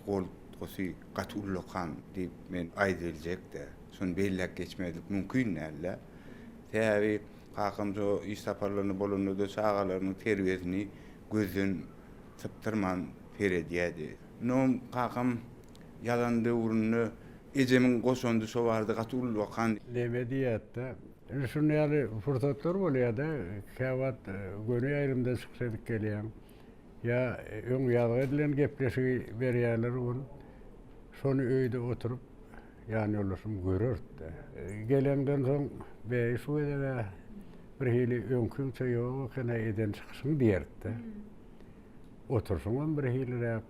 goltgusy gaty ullakan diýip men aýdybiljek-dä. Şony belläp geçmezlik mümkin däl-de. Sebäbi kakam şo iş saparlarynda bolanda-da çagalarynyň terbiýesini gözden sypdyrman seredýärdi. Onnoňam kakam ýazan döwründe ejemiň goşandy şo barada gaty ullakan. Neme diýýärdi-de. Indi şuny ýaly pursatlar bolýar-da, käwagt göni ýaýlymda çykyş edip gelýäň. Ýa öň ýazgy edilen gepleşigi berýärler ol. Şony öýde oturyp ýanýoldaşym görerdi-de. Geleňden soň, Beý, şu gezeg-ä birhili öňküňçe ýok eken-ä eden çykyşyň diýerdi-de. Oturyşyňam birhiliräk.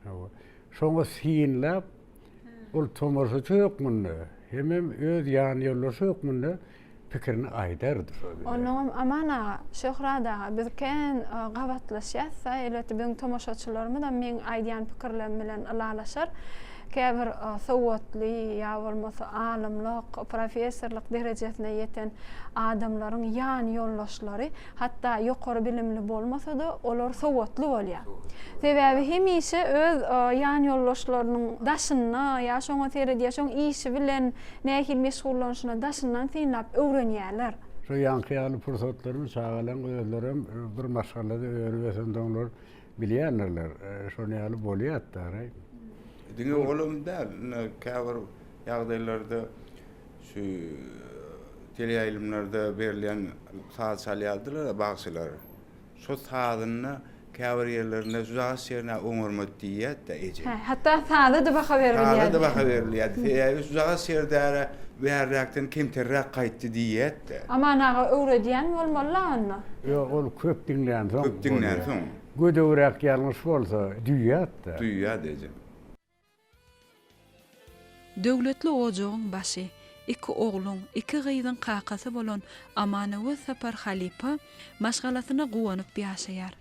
Hawa. Şoňa synlap, ol tomaşaçy hökmünde hemem öz ýanýoldaşy hökmünde pikirini aýdardy şo bize. Onnoňam Aman aga, Şöhrat aga biz kän gabatlaşýas-da, elbetde biziň tomaşaçylarymyzam meň aýdýan pikirlerim bilen ylalaşar. Käbir sowatly ýa bolmasa alymlyk, professorlyk derejesine ýeten adamlaryň ýanýoldaşlary Hatda ýokary bilimli bolmasa-da, olar sowatly bolýar. Sebäbi hemişe öz ýanýoldaşlarynyň daşynda ýa şoňa seredýär, şoň işi bilen nähili meşgullanyşyny daşyndan synlap öwrenýärler. Şo ýaňky ýaly pursatlaryny çagalaň özlerem bir maşgalada önüp ösensoňlar bilýändirler. Şonuň ýaly bolýar-da. Diňe olam däl, indi käbir ýagdaýlarda Şu teleýaýlymlarda berilýän saz çalýardylar-a bagşylar. Şo sazynda käbir ýerlerinde şu ýerine oňarmady diýýärdi-de ejem. Hä, hatda saza-da baha berilýärdi. Saza-da baha berilýärdi. Sebäbi şu ýerde bärräkden kemterräk gaýtdy diýýärdi-de. Aman aga öwredýän bolmaly-la onda. Ýok, ol köp diňlänsoň. Köp diňlänsoň. Gödegräk ýalňyş bolsa, duýýardy-da. Duýýardy ejem. Döwletli ojagyň başy, iki ogluň, iki gyzyň kakasy bolan Amanöwez Sapar halypa maşgalasyna guwanyp ýaşaýar.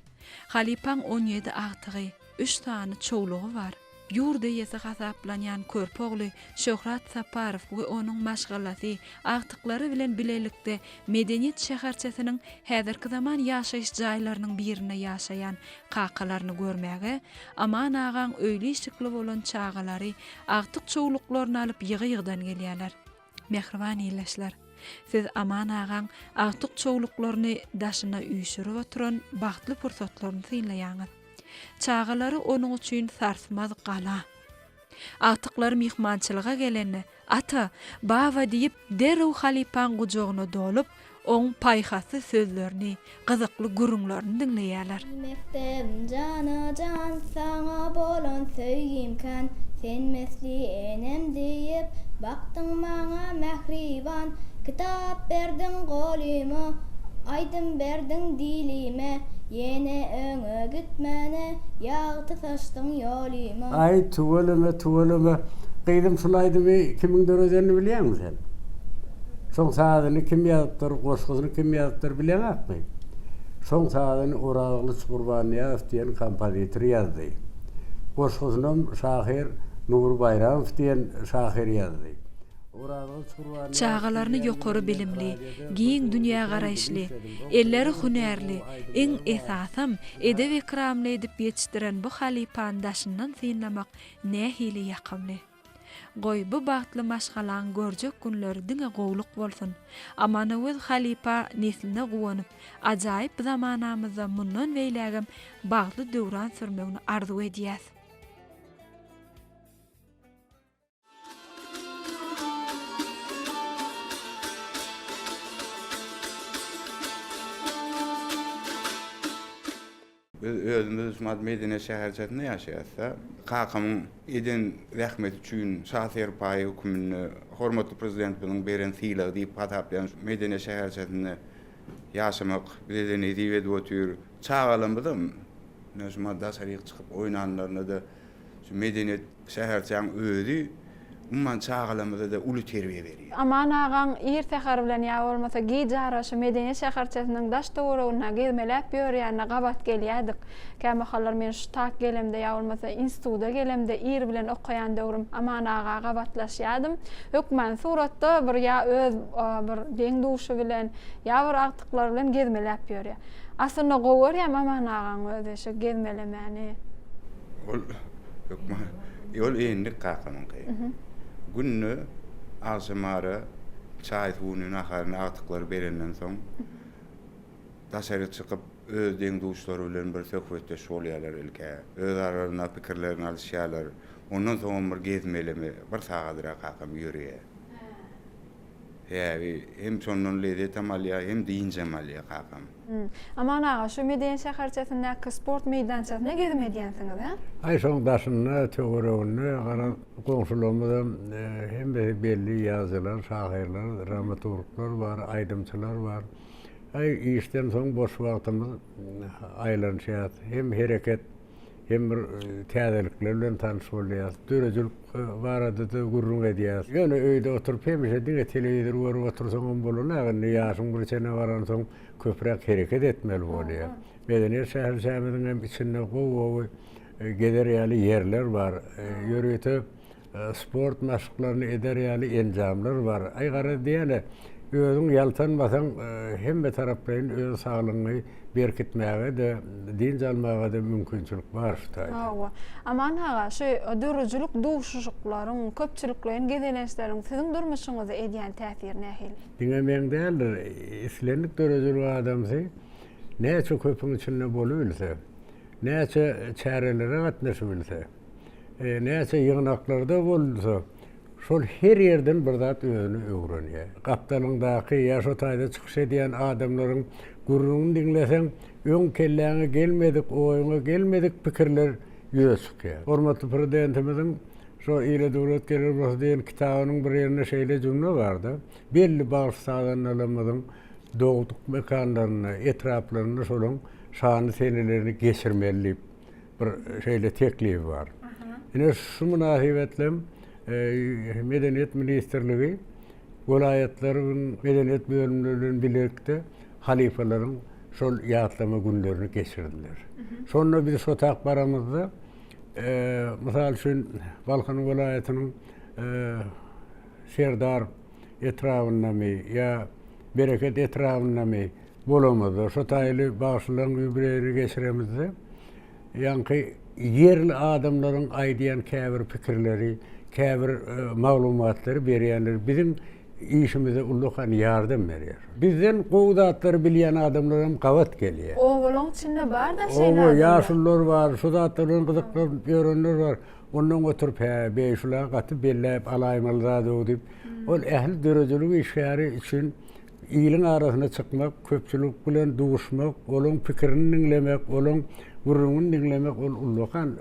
Halypaň on ýedi agtygy, üç sany çowlugy bar. Ýurt eýesi hasaplanýan körpe ogly Şöhrat Saparow we onuň maşgalasy agtyklary bilen bilelikde Medeniýet şäherçesiniň häzirki zaman ýaşaýyş jaýlarynyň birinde ýaşaýan kakalaryny görmäge Aman agaň öýli-işikli bolan çagalary agtyk-çowluklaryny alyp ýygy-ýygydan gelýärler. Mähriban ildeşler! Siz Aman agaň agtyk-çowluklaryny daşyna üýşürip oturan bagtly pursatlaryny synlaýaňyz. Çagalary onuň üçin sarsmaz gala. Agtyklary myhmançylyga gelende, Ata, baba diýip, derrew halypaň gujagyna dolup, oň paýhasly sözlerini, gyzykly gürrüňlerini diňleýärler. Mekdebim jana-jan, saňa bolan söýgim kän, Sen misli enem diýip, bakdyň maňa mähriban, Kitap berdiň golyma, aýdym berdiň dilime, Ýene öňe gitmäne, ýagty saçdyň ýolyma. Aý, tüweleme, tüweleme. Gyzym, şul aýdymy kimiň döredenini bilýäňmi sen? Şoň sazyny kim ýazypdyr, goşgusyny kim ýazypdyr bileňakmy? Şoň sazyny Orazgylyç Gurbannyýazow diýen kompozitor ýazdy. Goşgusynam şahyr Nury Baýramow diýen şahyr ýazdy. Çagalaryny ýokary bilimli, giň dünýägaraýyşly, elleri hünärli, iň esasam, edep-ekramly edip ýetişdiren bu halypany daşyndan synlamak nähili ýakymly. Goý, bu bagtly maşgalaň görjek günleri diňe gowluk bolsun! Amanöwez halypa nesline guwanyp, ajaýyp zamanamyzda mundan beýlägem bagtly döwran sürmegini arzuw edýäs. Biz özümiz şumat Medeniýet şäherçesinde ýaşaýarys-da. Kakamyň eden zähmeti üçin şa serpaýy höküminde hormatly Prezidentimiziň beren sylagy diýip hasaplaýan şu Medeniýet şäherçesinde ýaşamak bize-de nesip edip otyr. Çagalarymyzam ine şumat daşaryk çykyp oýnanlarynda-da şu Medeniýet şäherçäň özi umuman çagalarymyza-da uly terbiýe berýär. Aman agaň ir säher bilen ýa bolmasa gije ara şu Medeniýet şäherçesiniň daş-töwereginde gezmeläp ýörýänine gabat gelýärdik. Kämahallar men şu tak gelemde ýa bolmasa instituda gelemde ir bilen okaýan döwrüm Aman aga gabatlaşýardym. Hökmany suratda bir ýa öz bir deň-duşy bilen, ýa bir agtyklary bilen gezmeläp ýörýär. Aslynda gowy görýämi Aman agaň özi şu gezmelemäni? Ol hökman, ol endik kakamyňky. Günde agşamara çaý-suwuny, naharyny agtyklary berenden soň, daşary çykyp, öz deň-duşlary bilen bir söhbetdeş bolýarlar ilk-ä. Öz aralarynda pikirlerini alyşýarlar. Ondan soňam bir gezmeleme, bir sagadyrak kakam ýöreýär. Sebäbi hem şondan lezzetem alýar, hem dynjam alýar kakam. Aman aga, şu Medeniýet şäherçesindäki sport meýdançasyna gezim edýänsiňiz, hä? Aý, şoň daşynda, töwereginde garaz, goňşularymyzam hemmesi belli ýazyjylar, şahyrlar, dramaturglar bar, aýdymçylar bar. Aý, işden soň boş wagtymyz aýlanyşýas. Hem hereket hem bir täzelikler bilen tanyş bolýarys. Döredijilik barada-da gürrüň edýäris. Ýöne öýde oturyp hemişe diňe telewizor görüp otursaňam bolanok, indi ýaşyň bir çene baransoň köpräk hereket etmeli bolýar. Medeniýet şäherçämiziň hem içinde gowy-gowy gezer ýaly ýerler bar. Ýörite Sport maşklaryny eder ýaly enjamlar bar. Aý garaz diýýän-ä, özüň ýaltanmasaň, hemme taraplaýyn öz saglygyňy berkitmäge-de, dynç almaga-da mümkinçilik bar şu taýda. Hawa. Aman aga, şu döredijilik duşuşyklaryň, köpçülikleýin gezelençleriň siziň durmuşyňyza edýän täsiri nähili? Diňe meň däldir, islendik döredijilik adamsy näçe köpüň içinde bolubilse, näçe çärelere gatnaşybilse, Näçe ýygnaklarda bolsa, şol her ýerden bir zat özüne öwrenýär. Gapdalyňdaky ýa şo taýda çykyş edýän adamlaryň gürrüňini diňleseň, öň kelläňe gelmedik, oýuňa gelmedik pikirler ýüze çykýar. Hormatly Prezidentimiziň şo Ile döwlet geler bolsa diýen kitabynyň bir ýerinde şeýle jümle bar-da, Belli bagşy-sazandalarymyzyň dogduk mekanlarynda, etraplarynda şolaryň şanly senelerini geçirmeli diýip. bir şeýle teklibi bar. Ine şu mynasybetlem Medeniýet ministrligi welaýatlaryň medeniýet bölümleri bilen bilelikde halypalaryň şol ýatlama günlerini geçirdiler. Şonda biz şo tak baramyzda, mysal üçin, Balkan welaýatynyň Serdar etrabyndamy ýa Bereket etrabyndamy bolamyzda, şo taýly bagşylaryň ýubileýini geçiremizde, ýaňky ýerli adamlaryň aýdýan käbir pikirleri, käbir maglumatlary berýänleri biziň işimize ullakan ýardam berýär. Bizden gowy zatlary bilýän adamlar hem gabat gelýär. Obalaň içinde bar-da şeýle adamlar. Oba, ýaşulular bar, şu zatlar bilen gyzyklanyp ýörenler bar. Ondan oturyp, hä, beý, şul-a gaty belläp alaýmaly zad-ow diýip, ol ähli döredijilik işgäri üçin Iliň arasyna çykmak, köpçülik bilen duşmak, olaň pikirini diňlemek, olaň gürrüňini diňlemek ol ullakan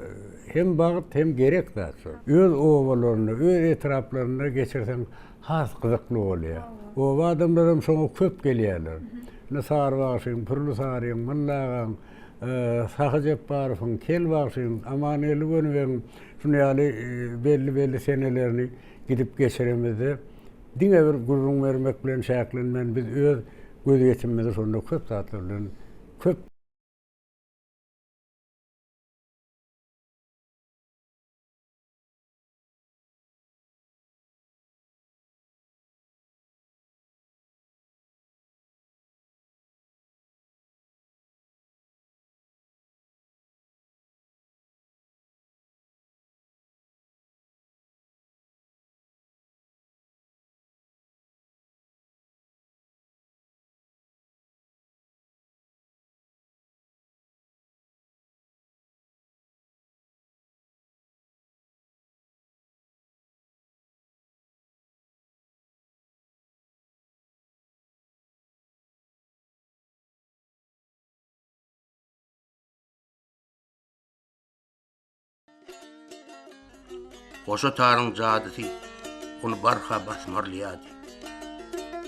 hem bagt, hem gerek zat şol. Öz obalarynda, öz etraplarynda geçirseň has gyzykly bolýar. Oba adamlaram şoňa köp gelýärler. Ine Sary bagşyň, Pürli Saryň, Mylly agaň, Sahy Jepbarowyň, Kel bagşyň, Amangeldi Gönübegiň şuny ýaly belli-belli senelerini gidip geçiremizde, Diňe bir gürrüň bermek bilen çäklenmän, biz öz gözýetimimizi şonda köp zatlar bilen köp. Goşa taryň jadysy ony barha basmarlaýardy.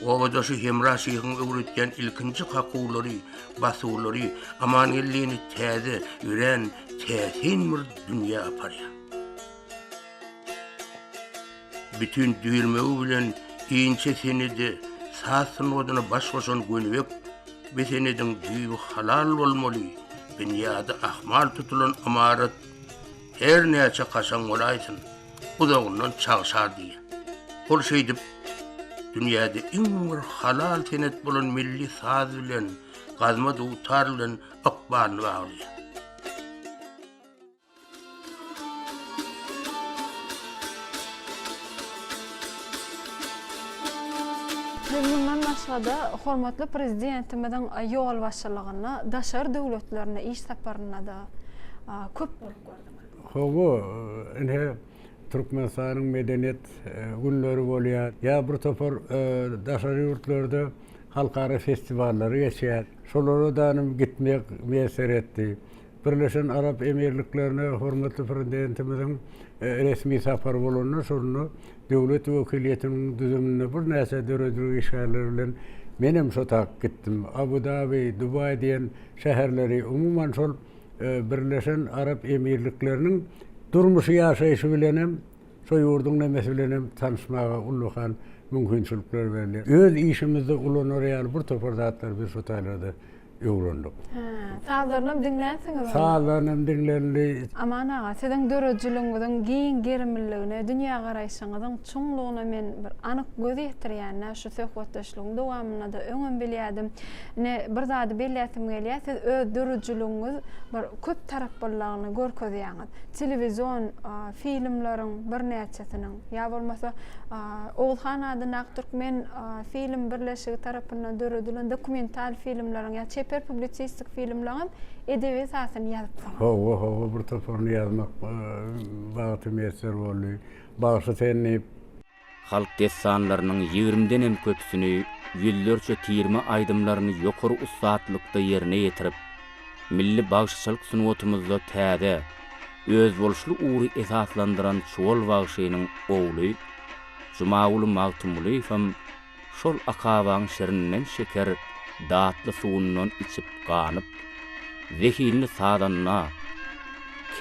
Obadaşy Hemra şyhyň öwredýän ilkinji kakuwlary, basuwlary Amangeldini täze, örän täsin bir dünýä aparýar. Bütin düýrmegi bilen inçe senede saz sungatyna baş goşan Gönübek bu senediň düýbi halal bolmaly, binýady ahmal tutulan ymarat Her näçe kaşaň bolaýsyn, uzagyndan çagşar diýýär. Ol şeýdip, dünýäde iň bir halal senet bolan milli saz bilen, gazma dutar bilen ykbalyny baglaýar. Biz mundan başga-da, hormatly Prezidentimiziň ýolbaşçylygynda daşary döwletlerinde iş saparynda-da köp bolup gördüňiz. Hawa, ine, Türkmenistanyň Medeniýet günleri bolýar. Ýa bir topar daşary ýurtlarda halkara festiwallary geçýär. Şolara danym gitmek miýesser etdi. Birleşen Arap Emirliklerine hormatly Prezidentimiziň resmi sapary bolanda, şonda döwlet wekiliýetiniň düzüminde birnäçe döredijilik işgärleri bilen menem şo tak gitdim. Abu-Dabi, Dubaý diýen şäherleri, umuman şol Birleşen Arap Emirlikleriniň durmuşy ýaşaýşy bilenem, şo ýurduň nemesi bilenem tanyşmaga ullakan mümkinçilikler berilýär. Öz işimizde ulanar ýaly bir topar zatlary biz şo taýlarda öwrendik. Hä, sazlarynam diňlänsiňiz onda? Sazlarynam diňlenildi. Aman aga, siziň döredijiligiňiziň giň gerimliligine, dünýägaraýşyňyzyň çuňlugyna men bir anyk göz ýetirýän-dä şu söhbetdeşligiň dowamynda-da öňem bilýärdim. Ine, bir zady belläsim gelýär, siz öz döredijiligiňiz bir köp taraplylygyny görkezýäňiz. Telewizion filmleriň birnäçesiniň, ýa bolmasa Oguzhan adyndaky Türkmen film birleşigi tarapyndan döredilen dokumental filmleriň ýa çeper publisistik filmleriň hem edebi esasyny ýazypsyňyz. Hawa, hawa, bir toparyny ýazmak bagty miýesser boldy. Bagşy sen diýip. Halk dessanlarynyň ýigrimdenem köpüsini, ýüzlerçe tirme aýdymlaryny ýokary ussatlykda ýerine ýetirip, milli bagşyçylyk sungatymyzda täze, özboluşly ugry esaslandyran Çuwal bagşynyň ogly Jumaguly Magtymgulyýewem şol akabaň şirinden şeker, datly suwundan içip ganyp, zehinli sazanda,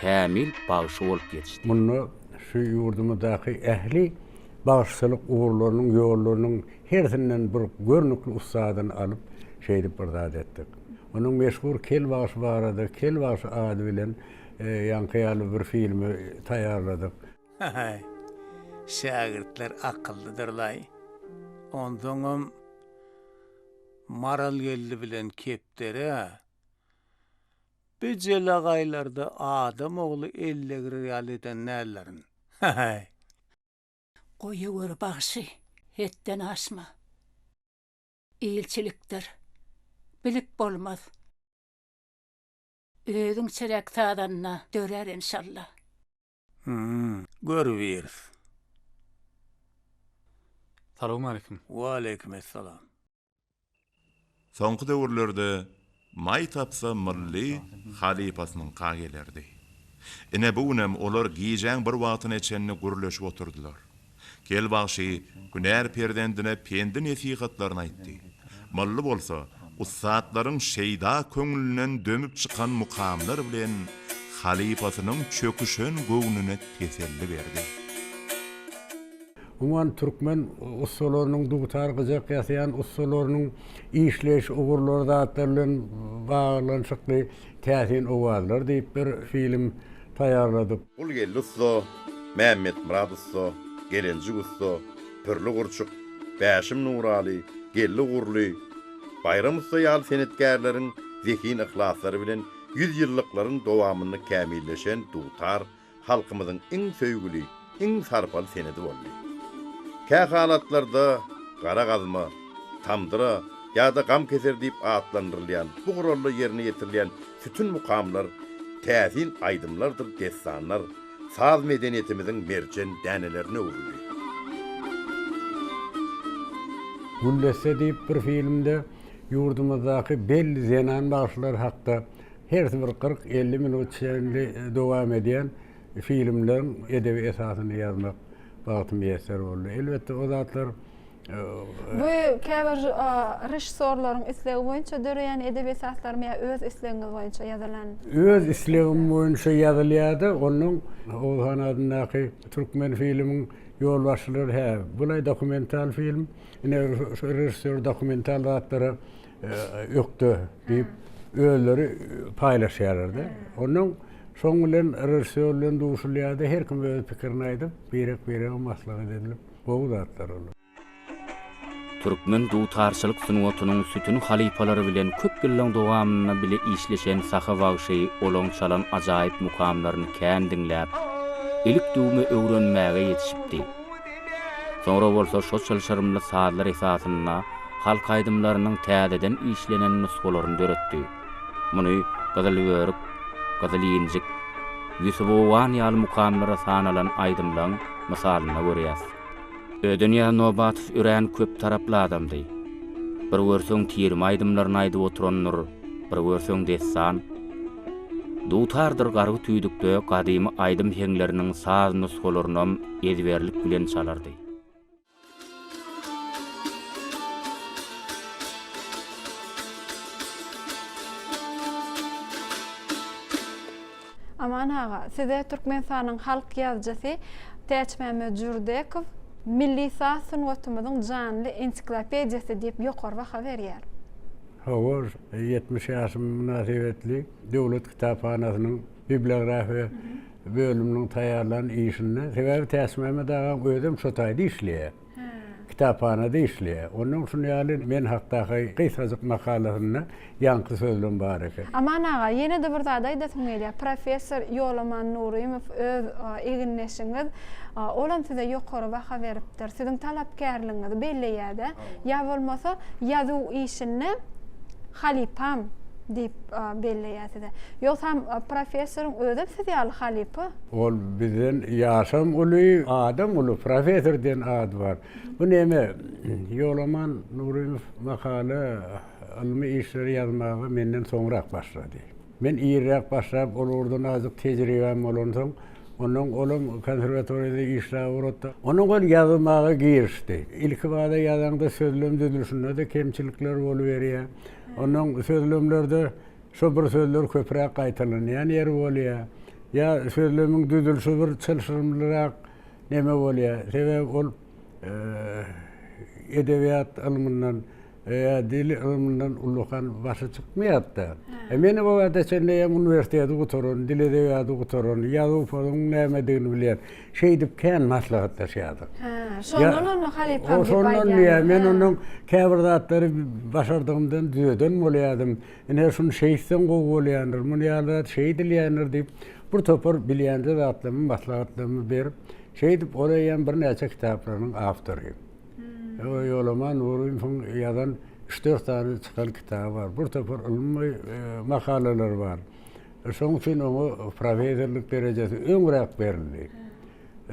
kämil bagşy bolup ýetişdi. Munda şu ýurdumyzdaky ähli bagşyçylyk ugurlarynyň, ýollarynyň hersinden bir görnükli ussadyny alyp, şeýdip bir zat etdik. Onuň meşhur Kel bagşy barada Kel bagşy ady bilen ýaňky ýaly bir filmi taýýarladyk. Haý, şägirtler akyllydyr-laý. Onsoňam Maralgeldi bilen Kepderi-ä bi jelagaýlarda adam ogly ellegirer ýaly eden däldirin. Haý! Goýaweri bagşy, hetden aşma. Ilçilikdir. Bilip bolmaz. Özüňçeräk sazanda dörär enşalla. Hum, görübiris. Salowmaleýkim. Waleýkim essalam. Soňky döwürlerde maý tapsa Mylly halypasynyňka gelerdi. Ine bu günem olar gijäň bir wagtyna çenli gürleşip oturdylar. Kel bagşy hünär perzendine pendi-nesihatlaryny aýtdy. Mylly bolsa ussatlaryň şeýda köňlünden dömüp çykan mukamlar bilen halypasynyň çöküşen göwnüne teselli berdi. Umuman, türkmen ussalarynyň, dutar, gyjak ýasaýan ussalarynyň işleýiş ugurlary zatlar bilen baglanyşykly Täsin owazlar diýip bir film taýýarladyk. Gulgeldi ussa, Mämmetmyrat ussa, Gelenjik ussa, Pürli gurçuk, Bäşim Nuraly, Geldi Gurly, Baýram ussa ýaly senetkärleriň zehin-yhlaslary bilen ýüzýyllyklaryň dowamynda kämilleşen dutar halkymyzyň iň söýgüli, iň sarpaly senedi boldy. Kä halatlarda gara gazma, tamdyra ýa-da gam keser diýip atlandyrylýan bu guralda ýerine ýetirilýän sütün mukamlar täsin aýdymlardyr dessanlar saz medeniýetimiziň merjen dänelerine öwrüldi. Güllesse diýip bir filmde ýurdumyzdaky belli zenan bagşylar hakda Hersi bir 40, 50 minut çenli dowam edýän. filmleriň edebi esasyny ýazmak bagty miýesser boldy. Elbetde, o zatlar Bu käbir režissýorlaryň islegi boýunça döreýän edebi esaslarmy ýa öz islegiňiz boýunça ýazylan? Öz islegim boýunça ýazylýar-da, onnoň Oguzhan adyndaky Türkmenfilmiň ýolbaşçylary hä, bulaý dokumental film, ine şu režissýor dokumental zatlara ökde diýip özleri paýlaşýarlar-da. Onnoň şoň bilen režissýor bilen duşulýar-da, her kim öz pikirini aýdyp, birek-birege maslahat edilip, Gowy zatlar olar. Türkmen dutarçylyk sungatynyň sütün halypalary bilen köp ýyllaň dowamynda bile işleşen Sahy bagşy olaň çalan ajaýyp mukamlaryny kän diňläp, ilik-düwme öwrenmäge ýetişipdi. Soňra bolsa şo çylşyrymly sazlar esasynda halk aýdymlarynyň täzeden işlenen nusgalaryny döretdi. Muny Gyzyl börük, Gyzyl injik, Ýusup owgan ýaly mukamlara sanalan aýdymlaň mysalynda görýäs. Ödenýaz Nobatow örän köp taraply adamdy. Bir görseň tirme aýdymlaryny aýdyp oturandyr, bir görseň dessan. Dutardyr gargy tüýdükde gadymy aýdym heňleriniň saz nusgalarynam ezberlik bilen çalardy. Aman aga, size Türkmenistanyň halk ýazyjysy Täçmämmet Jürdekow Milli saz sungatymyzyň janly ensiklopediýasy diýip ýokary baha berýär. Hawa, 70 ýaşym mynasybetli Döwlet kitaphanasynyň bibliografiýa bölüminiň taýýarlan işinde, sebäbi Täçmämmet agaň özem şo taýda işleýär. Kitaphanada işleýär. Onnoň şuny ýaly men hakdaky gysgajyk makalasynda ýaňky sözlem bar eken. Aman aga, ýene-de bir zat aýdasym gelýär. Professor Ýolaman Nurymow öz egindeşiňiz, olam size ýokary baha beripdir. Siziň talapkärligiňizi belleýär-de. Ýa bolmasa, ýazuw işinde halypam diýip belleýär size. Ýogsam professoryň özem siz ýaly halypa. Ol bizden ýaşam uly, adam uly, professor diýen ady bar. Bu neme, Ýolaman Nurymow makala, ylmy işleri ýazmaga menden soňrak başlady. Men irräk başlap, ol ugurdan azajyk tejribäm bolansoň, onnoň olam konserwatoriýada işläp ugratdy. Onnoň ol ýazmaga girişdi. Ilkibada ýazaňda sözlem düzülişinde-de kemçilikler boluberýär. Onnoň sözlemlerde şo bir sözler köpräk gaýtalanýan ýeri bolýar. Ýa sözlemiň düzülişi bir çylşyrymlyrak neme bolýar. Sebäbi ol edebiýat ylmyndan Ýa dil ylmyndan ullakan başy çykmaýardy-da. E men o wagta çenli hem uniwersiteti gutaran, dil edebiýaty gutaran, ýazuw-pozuň nämedigini bilýän. Şeýdip kän maslahatlaşýardyk. Hä, şondan onda halypam diýip aýdýarlar. Şondan diýýär, men ondan käbir zatlary başardygymdan düzeden bolýardym. Ine, şuny şeýtseň gowy bolýandyr, muny ýaly zat şeýdilýändir diýip, bir topar bilýänje zatlarymy, maslahatlarymy berip, şeýdip ol eýýäm birnäçe kitaplarynyň awtory. Ýolaman Nurymowyň ýazan üç-dört sany çykan kitaby bar. Bir topar ylmy makalalary bar. Şonuň üçin oňa professorlyk derejesi öňräk berildi.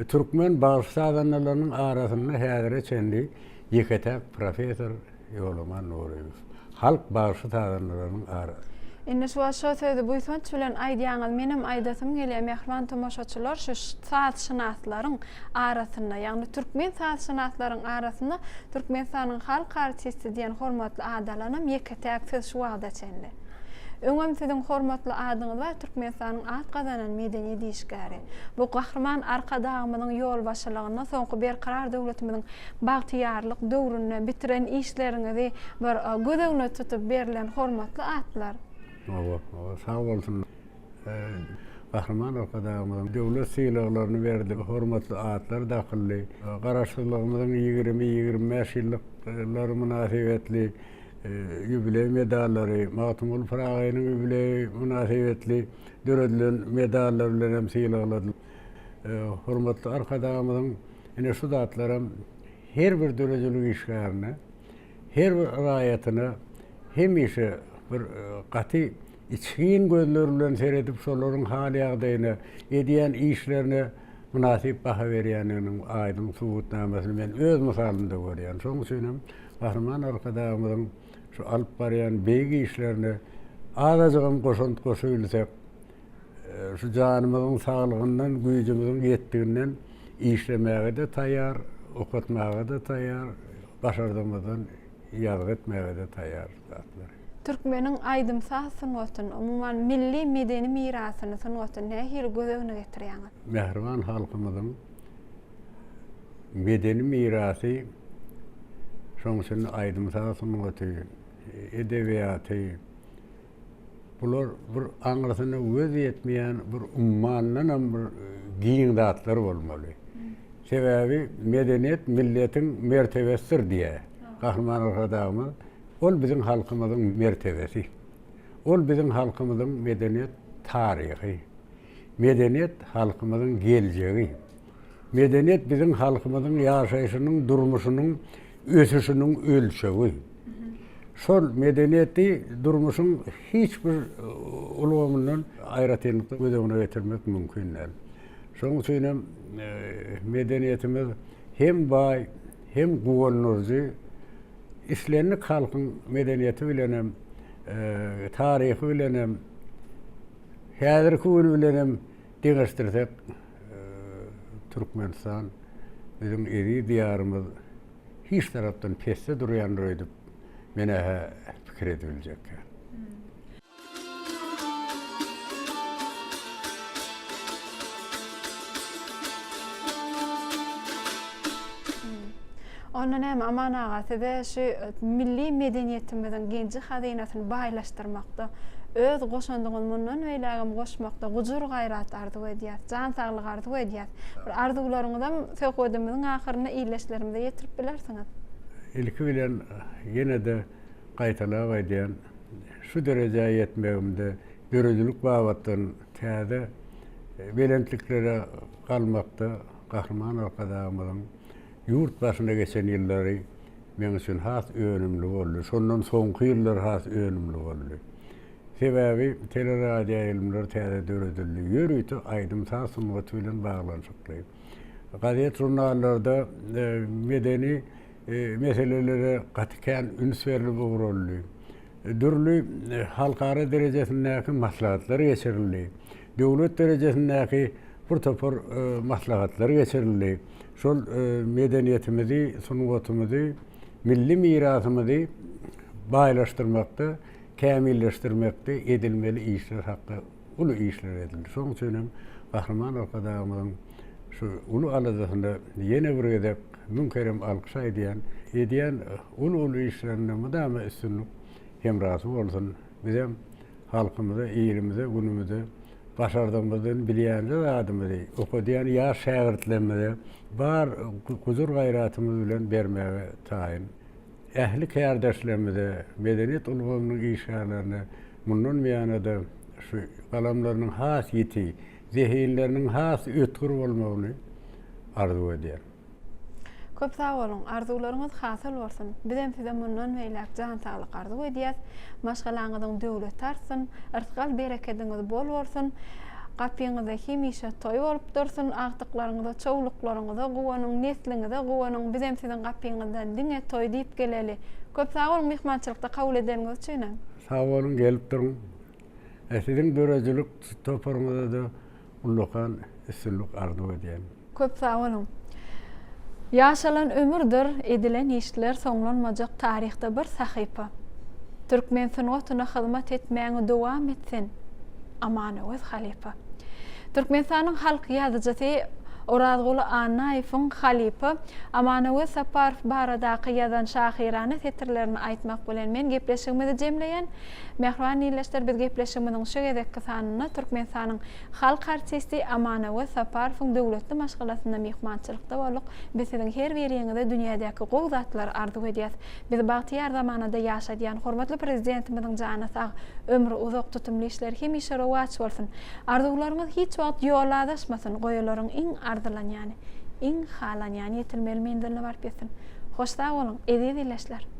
Türkmen bagşy-sazandalarynyň arasynda häzire çenli ýeke-täk professor Ýolaman Nurymow. Halk bagşy-sazandalarynyň arasynda. Indi şu wagt şo sözi buýsanç bilen aýdýaňyz, menem aýdasym gelýär, mähriban tomaşaçylar, şu sazşynaslaryň arasynda, ýagny türkmen sazşynaslaryň arasynda Türkmenistanyň halk artisti diýen hormatly ady alanam ýeke-täk siz şu wagta çenli. Öňem siziň hormatly adyňyz bar, Türkmenistanyň at gazanan medeniýet işgäri. Bu Gahryman Arkadagymyzyň ýolbaşçylygynda soňky Berkarar döwletimiziň bagtyýarlyk döwründe bitiren işleriňizi bir göz öňüne tutup berlen hormatly atlar. Hawa, hawa, sag bolsun. Gahryman Arkadagymyzyň döwlet sylaglaryny berdi, hormatly atlar dakyldy. Garaşsyzlygymyzyň 20, 25 ýyllyklary mynasybetli ýubileý medallary, Magtymguly Pyragynyň ýubileýi mynasybetli döredilen medallar bilen hem sylaglady. Hormatly Arkadagymyzyň ine şu zatlaram her bir döredijilik işgärine, her bir raýatyna hemişe bir gaty içgin gözleri bilen seredip şolaryň hal-ýagdaýyna, edýän işlerine mynasyp baha berýändiginiň aýdyň subutnamasyny men öz mysalymda görýän. Şonuň üçin hem Gahryman Arkadagymyzyň şu alyp barýan beýik işlerine azajygam goşant goşabilsek. Şu janymyzyň saglygyndan, güýjümiziň ýetdiginden işlemäge-de taýýar, okatmaga-da taýýar, başardygymyzdan ýazgy etmäge-de taýýar zatlary. Türkmeniň aýdym-saz sungatyny, umuman, milli medeni mirasyny, sungatyny nähili göz öňüne getirýäňiz? Mähriban halkymyzyň medeni mirasy, şonuň üçin aýdym-saz sungaty, edebiýaty, Bular bir aňyrsyna göz ýetmeýän bir ummandanam bir giň zatlar bolmaly. Sebäbi medeniýet milletiň mertebesidir diýýär Gahryman Arkadagymyz. Ol biziň halkymyzyň mertebesi. Ol biziň halkymyzyň medeniýet taryhy. Medeniýet halkymyzyň geljegi. Medeniýet biziň halkymyzyň ýaşaýşynyň, durmuşynyň ösüşiniň ölçegi. Şol medeniýeti durmuşyň hiç bir ulgamyndan aýratynlykda göz öňüne getirmek mümkin däl. Şonuň üçin hem medeniýetimiz hem baý, hem guwandyryjy. Islendik halkyň medeniýeti bilen hem, taryhy bilen hem, häzirki güni bilen hem deňeşdirsek, Türkmenistan biziň eziz Diýarymyz hiç tarapdan pesde durýandyr öýdüp men-ä pikir edibiljekkä. Onda näme, Aman aga, size şu milli medeniýetimiziň genji-hazynasyny baýlaşdyrmakda, öz goşandyňyzy mundan beýlägem goşmakda gujur-gaýrat arzuw edýäs, jan saglyk arzuw edýäs. Bir arzuwlaryňyzam söhbedimiziň ahyrynda ildeşlerimize ýetirip bilersiňiz. Ilki bilen ýene-de gaýtalap aýdýan, şu derejä ýetmegimde döredijilik babatdan täze belentliklere galmakda Gahryman Arkadagymyzyň ýurt başyna geçen ýyllary meň üçin has önümli boldy. Şondan soňky ýyllar has önümli boldy. Sebäbi teleradioýaýlymlar täze döredildi. Ýörite aýdym-saz sungaty bilen baglanyşykly. Gazet-žurnallarda medeni meselelere gaty kän üns berlip ugraldy. Dürli halkara derejesindäki maslahatlar geçirildi. Döwlet derejesindäki bir topar maslahatlar geçirildi. Şol medeniýetimizi, sungatymyzy, milli mirasymyzy baýlaşdyrmakda kämilleşdirmekde edilmeli işler hakda uly işler edildi. Şonuň üçin hem Gahryman Arkadagymyzyň şu uly aladasyna ýene bir gezek müň kerem alkyş aýdýan. Edýän uly-uly işlerinde mydama üstünlik hemrasy bolsun. Bizem halkymyza, ilimize, günümize başardygymyzdan bilýänje zadymyzy okadýan ýaş şägirtlerimize bar gujur-gaýratymyz bilen bermäge taýyn. Ähli kärdeşlerimize, medeniýet ulgamynyň işgärlerine mundan buýana-da şu galamlarynyň has ýiti, zehinleriniň has ötgür bolmagyny arzuw edýän. Köp sag boluň, arzuwlaryňyz hasyl bolsun! Bizem size mundan beýläk jan saglyk arzuw edýäs. Maşgalaňyzyň döwleti artsyn, yrsgal-berekediňiz bol bolsun! Gapyňyzda hemişe toý bolup dursun, agtyklaryňyza, çowluklaryňyza guwanyň, nesliňize guwanyň, bizem siziň gapyňyzdan diňe toý diýip geleli. Köp sag boluň myhmançylykda kabul edeniňiz üçinem. Sag boluň gelip duruň. Siziň döredijilik toparyňyzada ullakan üstünlik arzuw edýän. Köp sag boluň. Ýaşalan ömürdir, edilen işler soňlanmajak taryhda bir sahypa. Türkmen sungatyna hyzmat etmäňi dowam et sen, Amanöwez halypa. Türkmenistanyň halk ýazyjysy Orazguly Annaýewiň halypa Amanöwez Saparow baradaky ýazan şahyrana setirlerini aýtmak bilen men gepleşigimizi jemleýän. Mähriban ildeşler biz gepleşigimiziň şu gezekki sanynda Türkmenistanyň Halk artisti Amanöwez Saparowyň döwletli maşgalasynda myhmançylykda bolduk. Biz siziň her biriňize dünýädäki gowy zatlary arzuw edýäs. Bizi bagtyýar zamanada ýaşadýan hormatly Prezidentimiziň jany sag, ömri uzak, tutumly işleri hemişe rowaç bolsun. Arzuwlaryňyz hiç wagt ýola azaşmasyn, goýalaryň iň arzylanýany, iň halanýany ýetilmeli menziline baryp ýetsin. Hoş sag boluň, eziz ildeşler!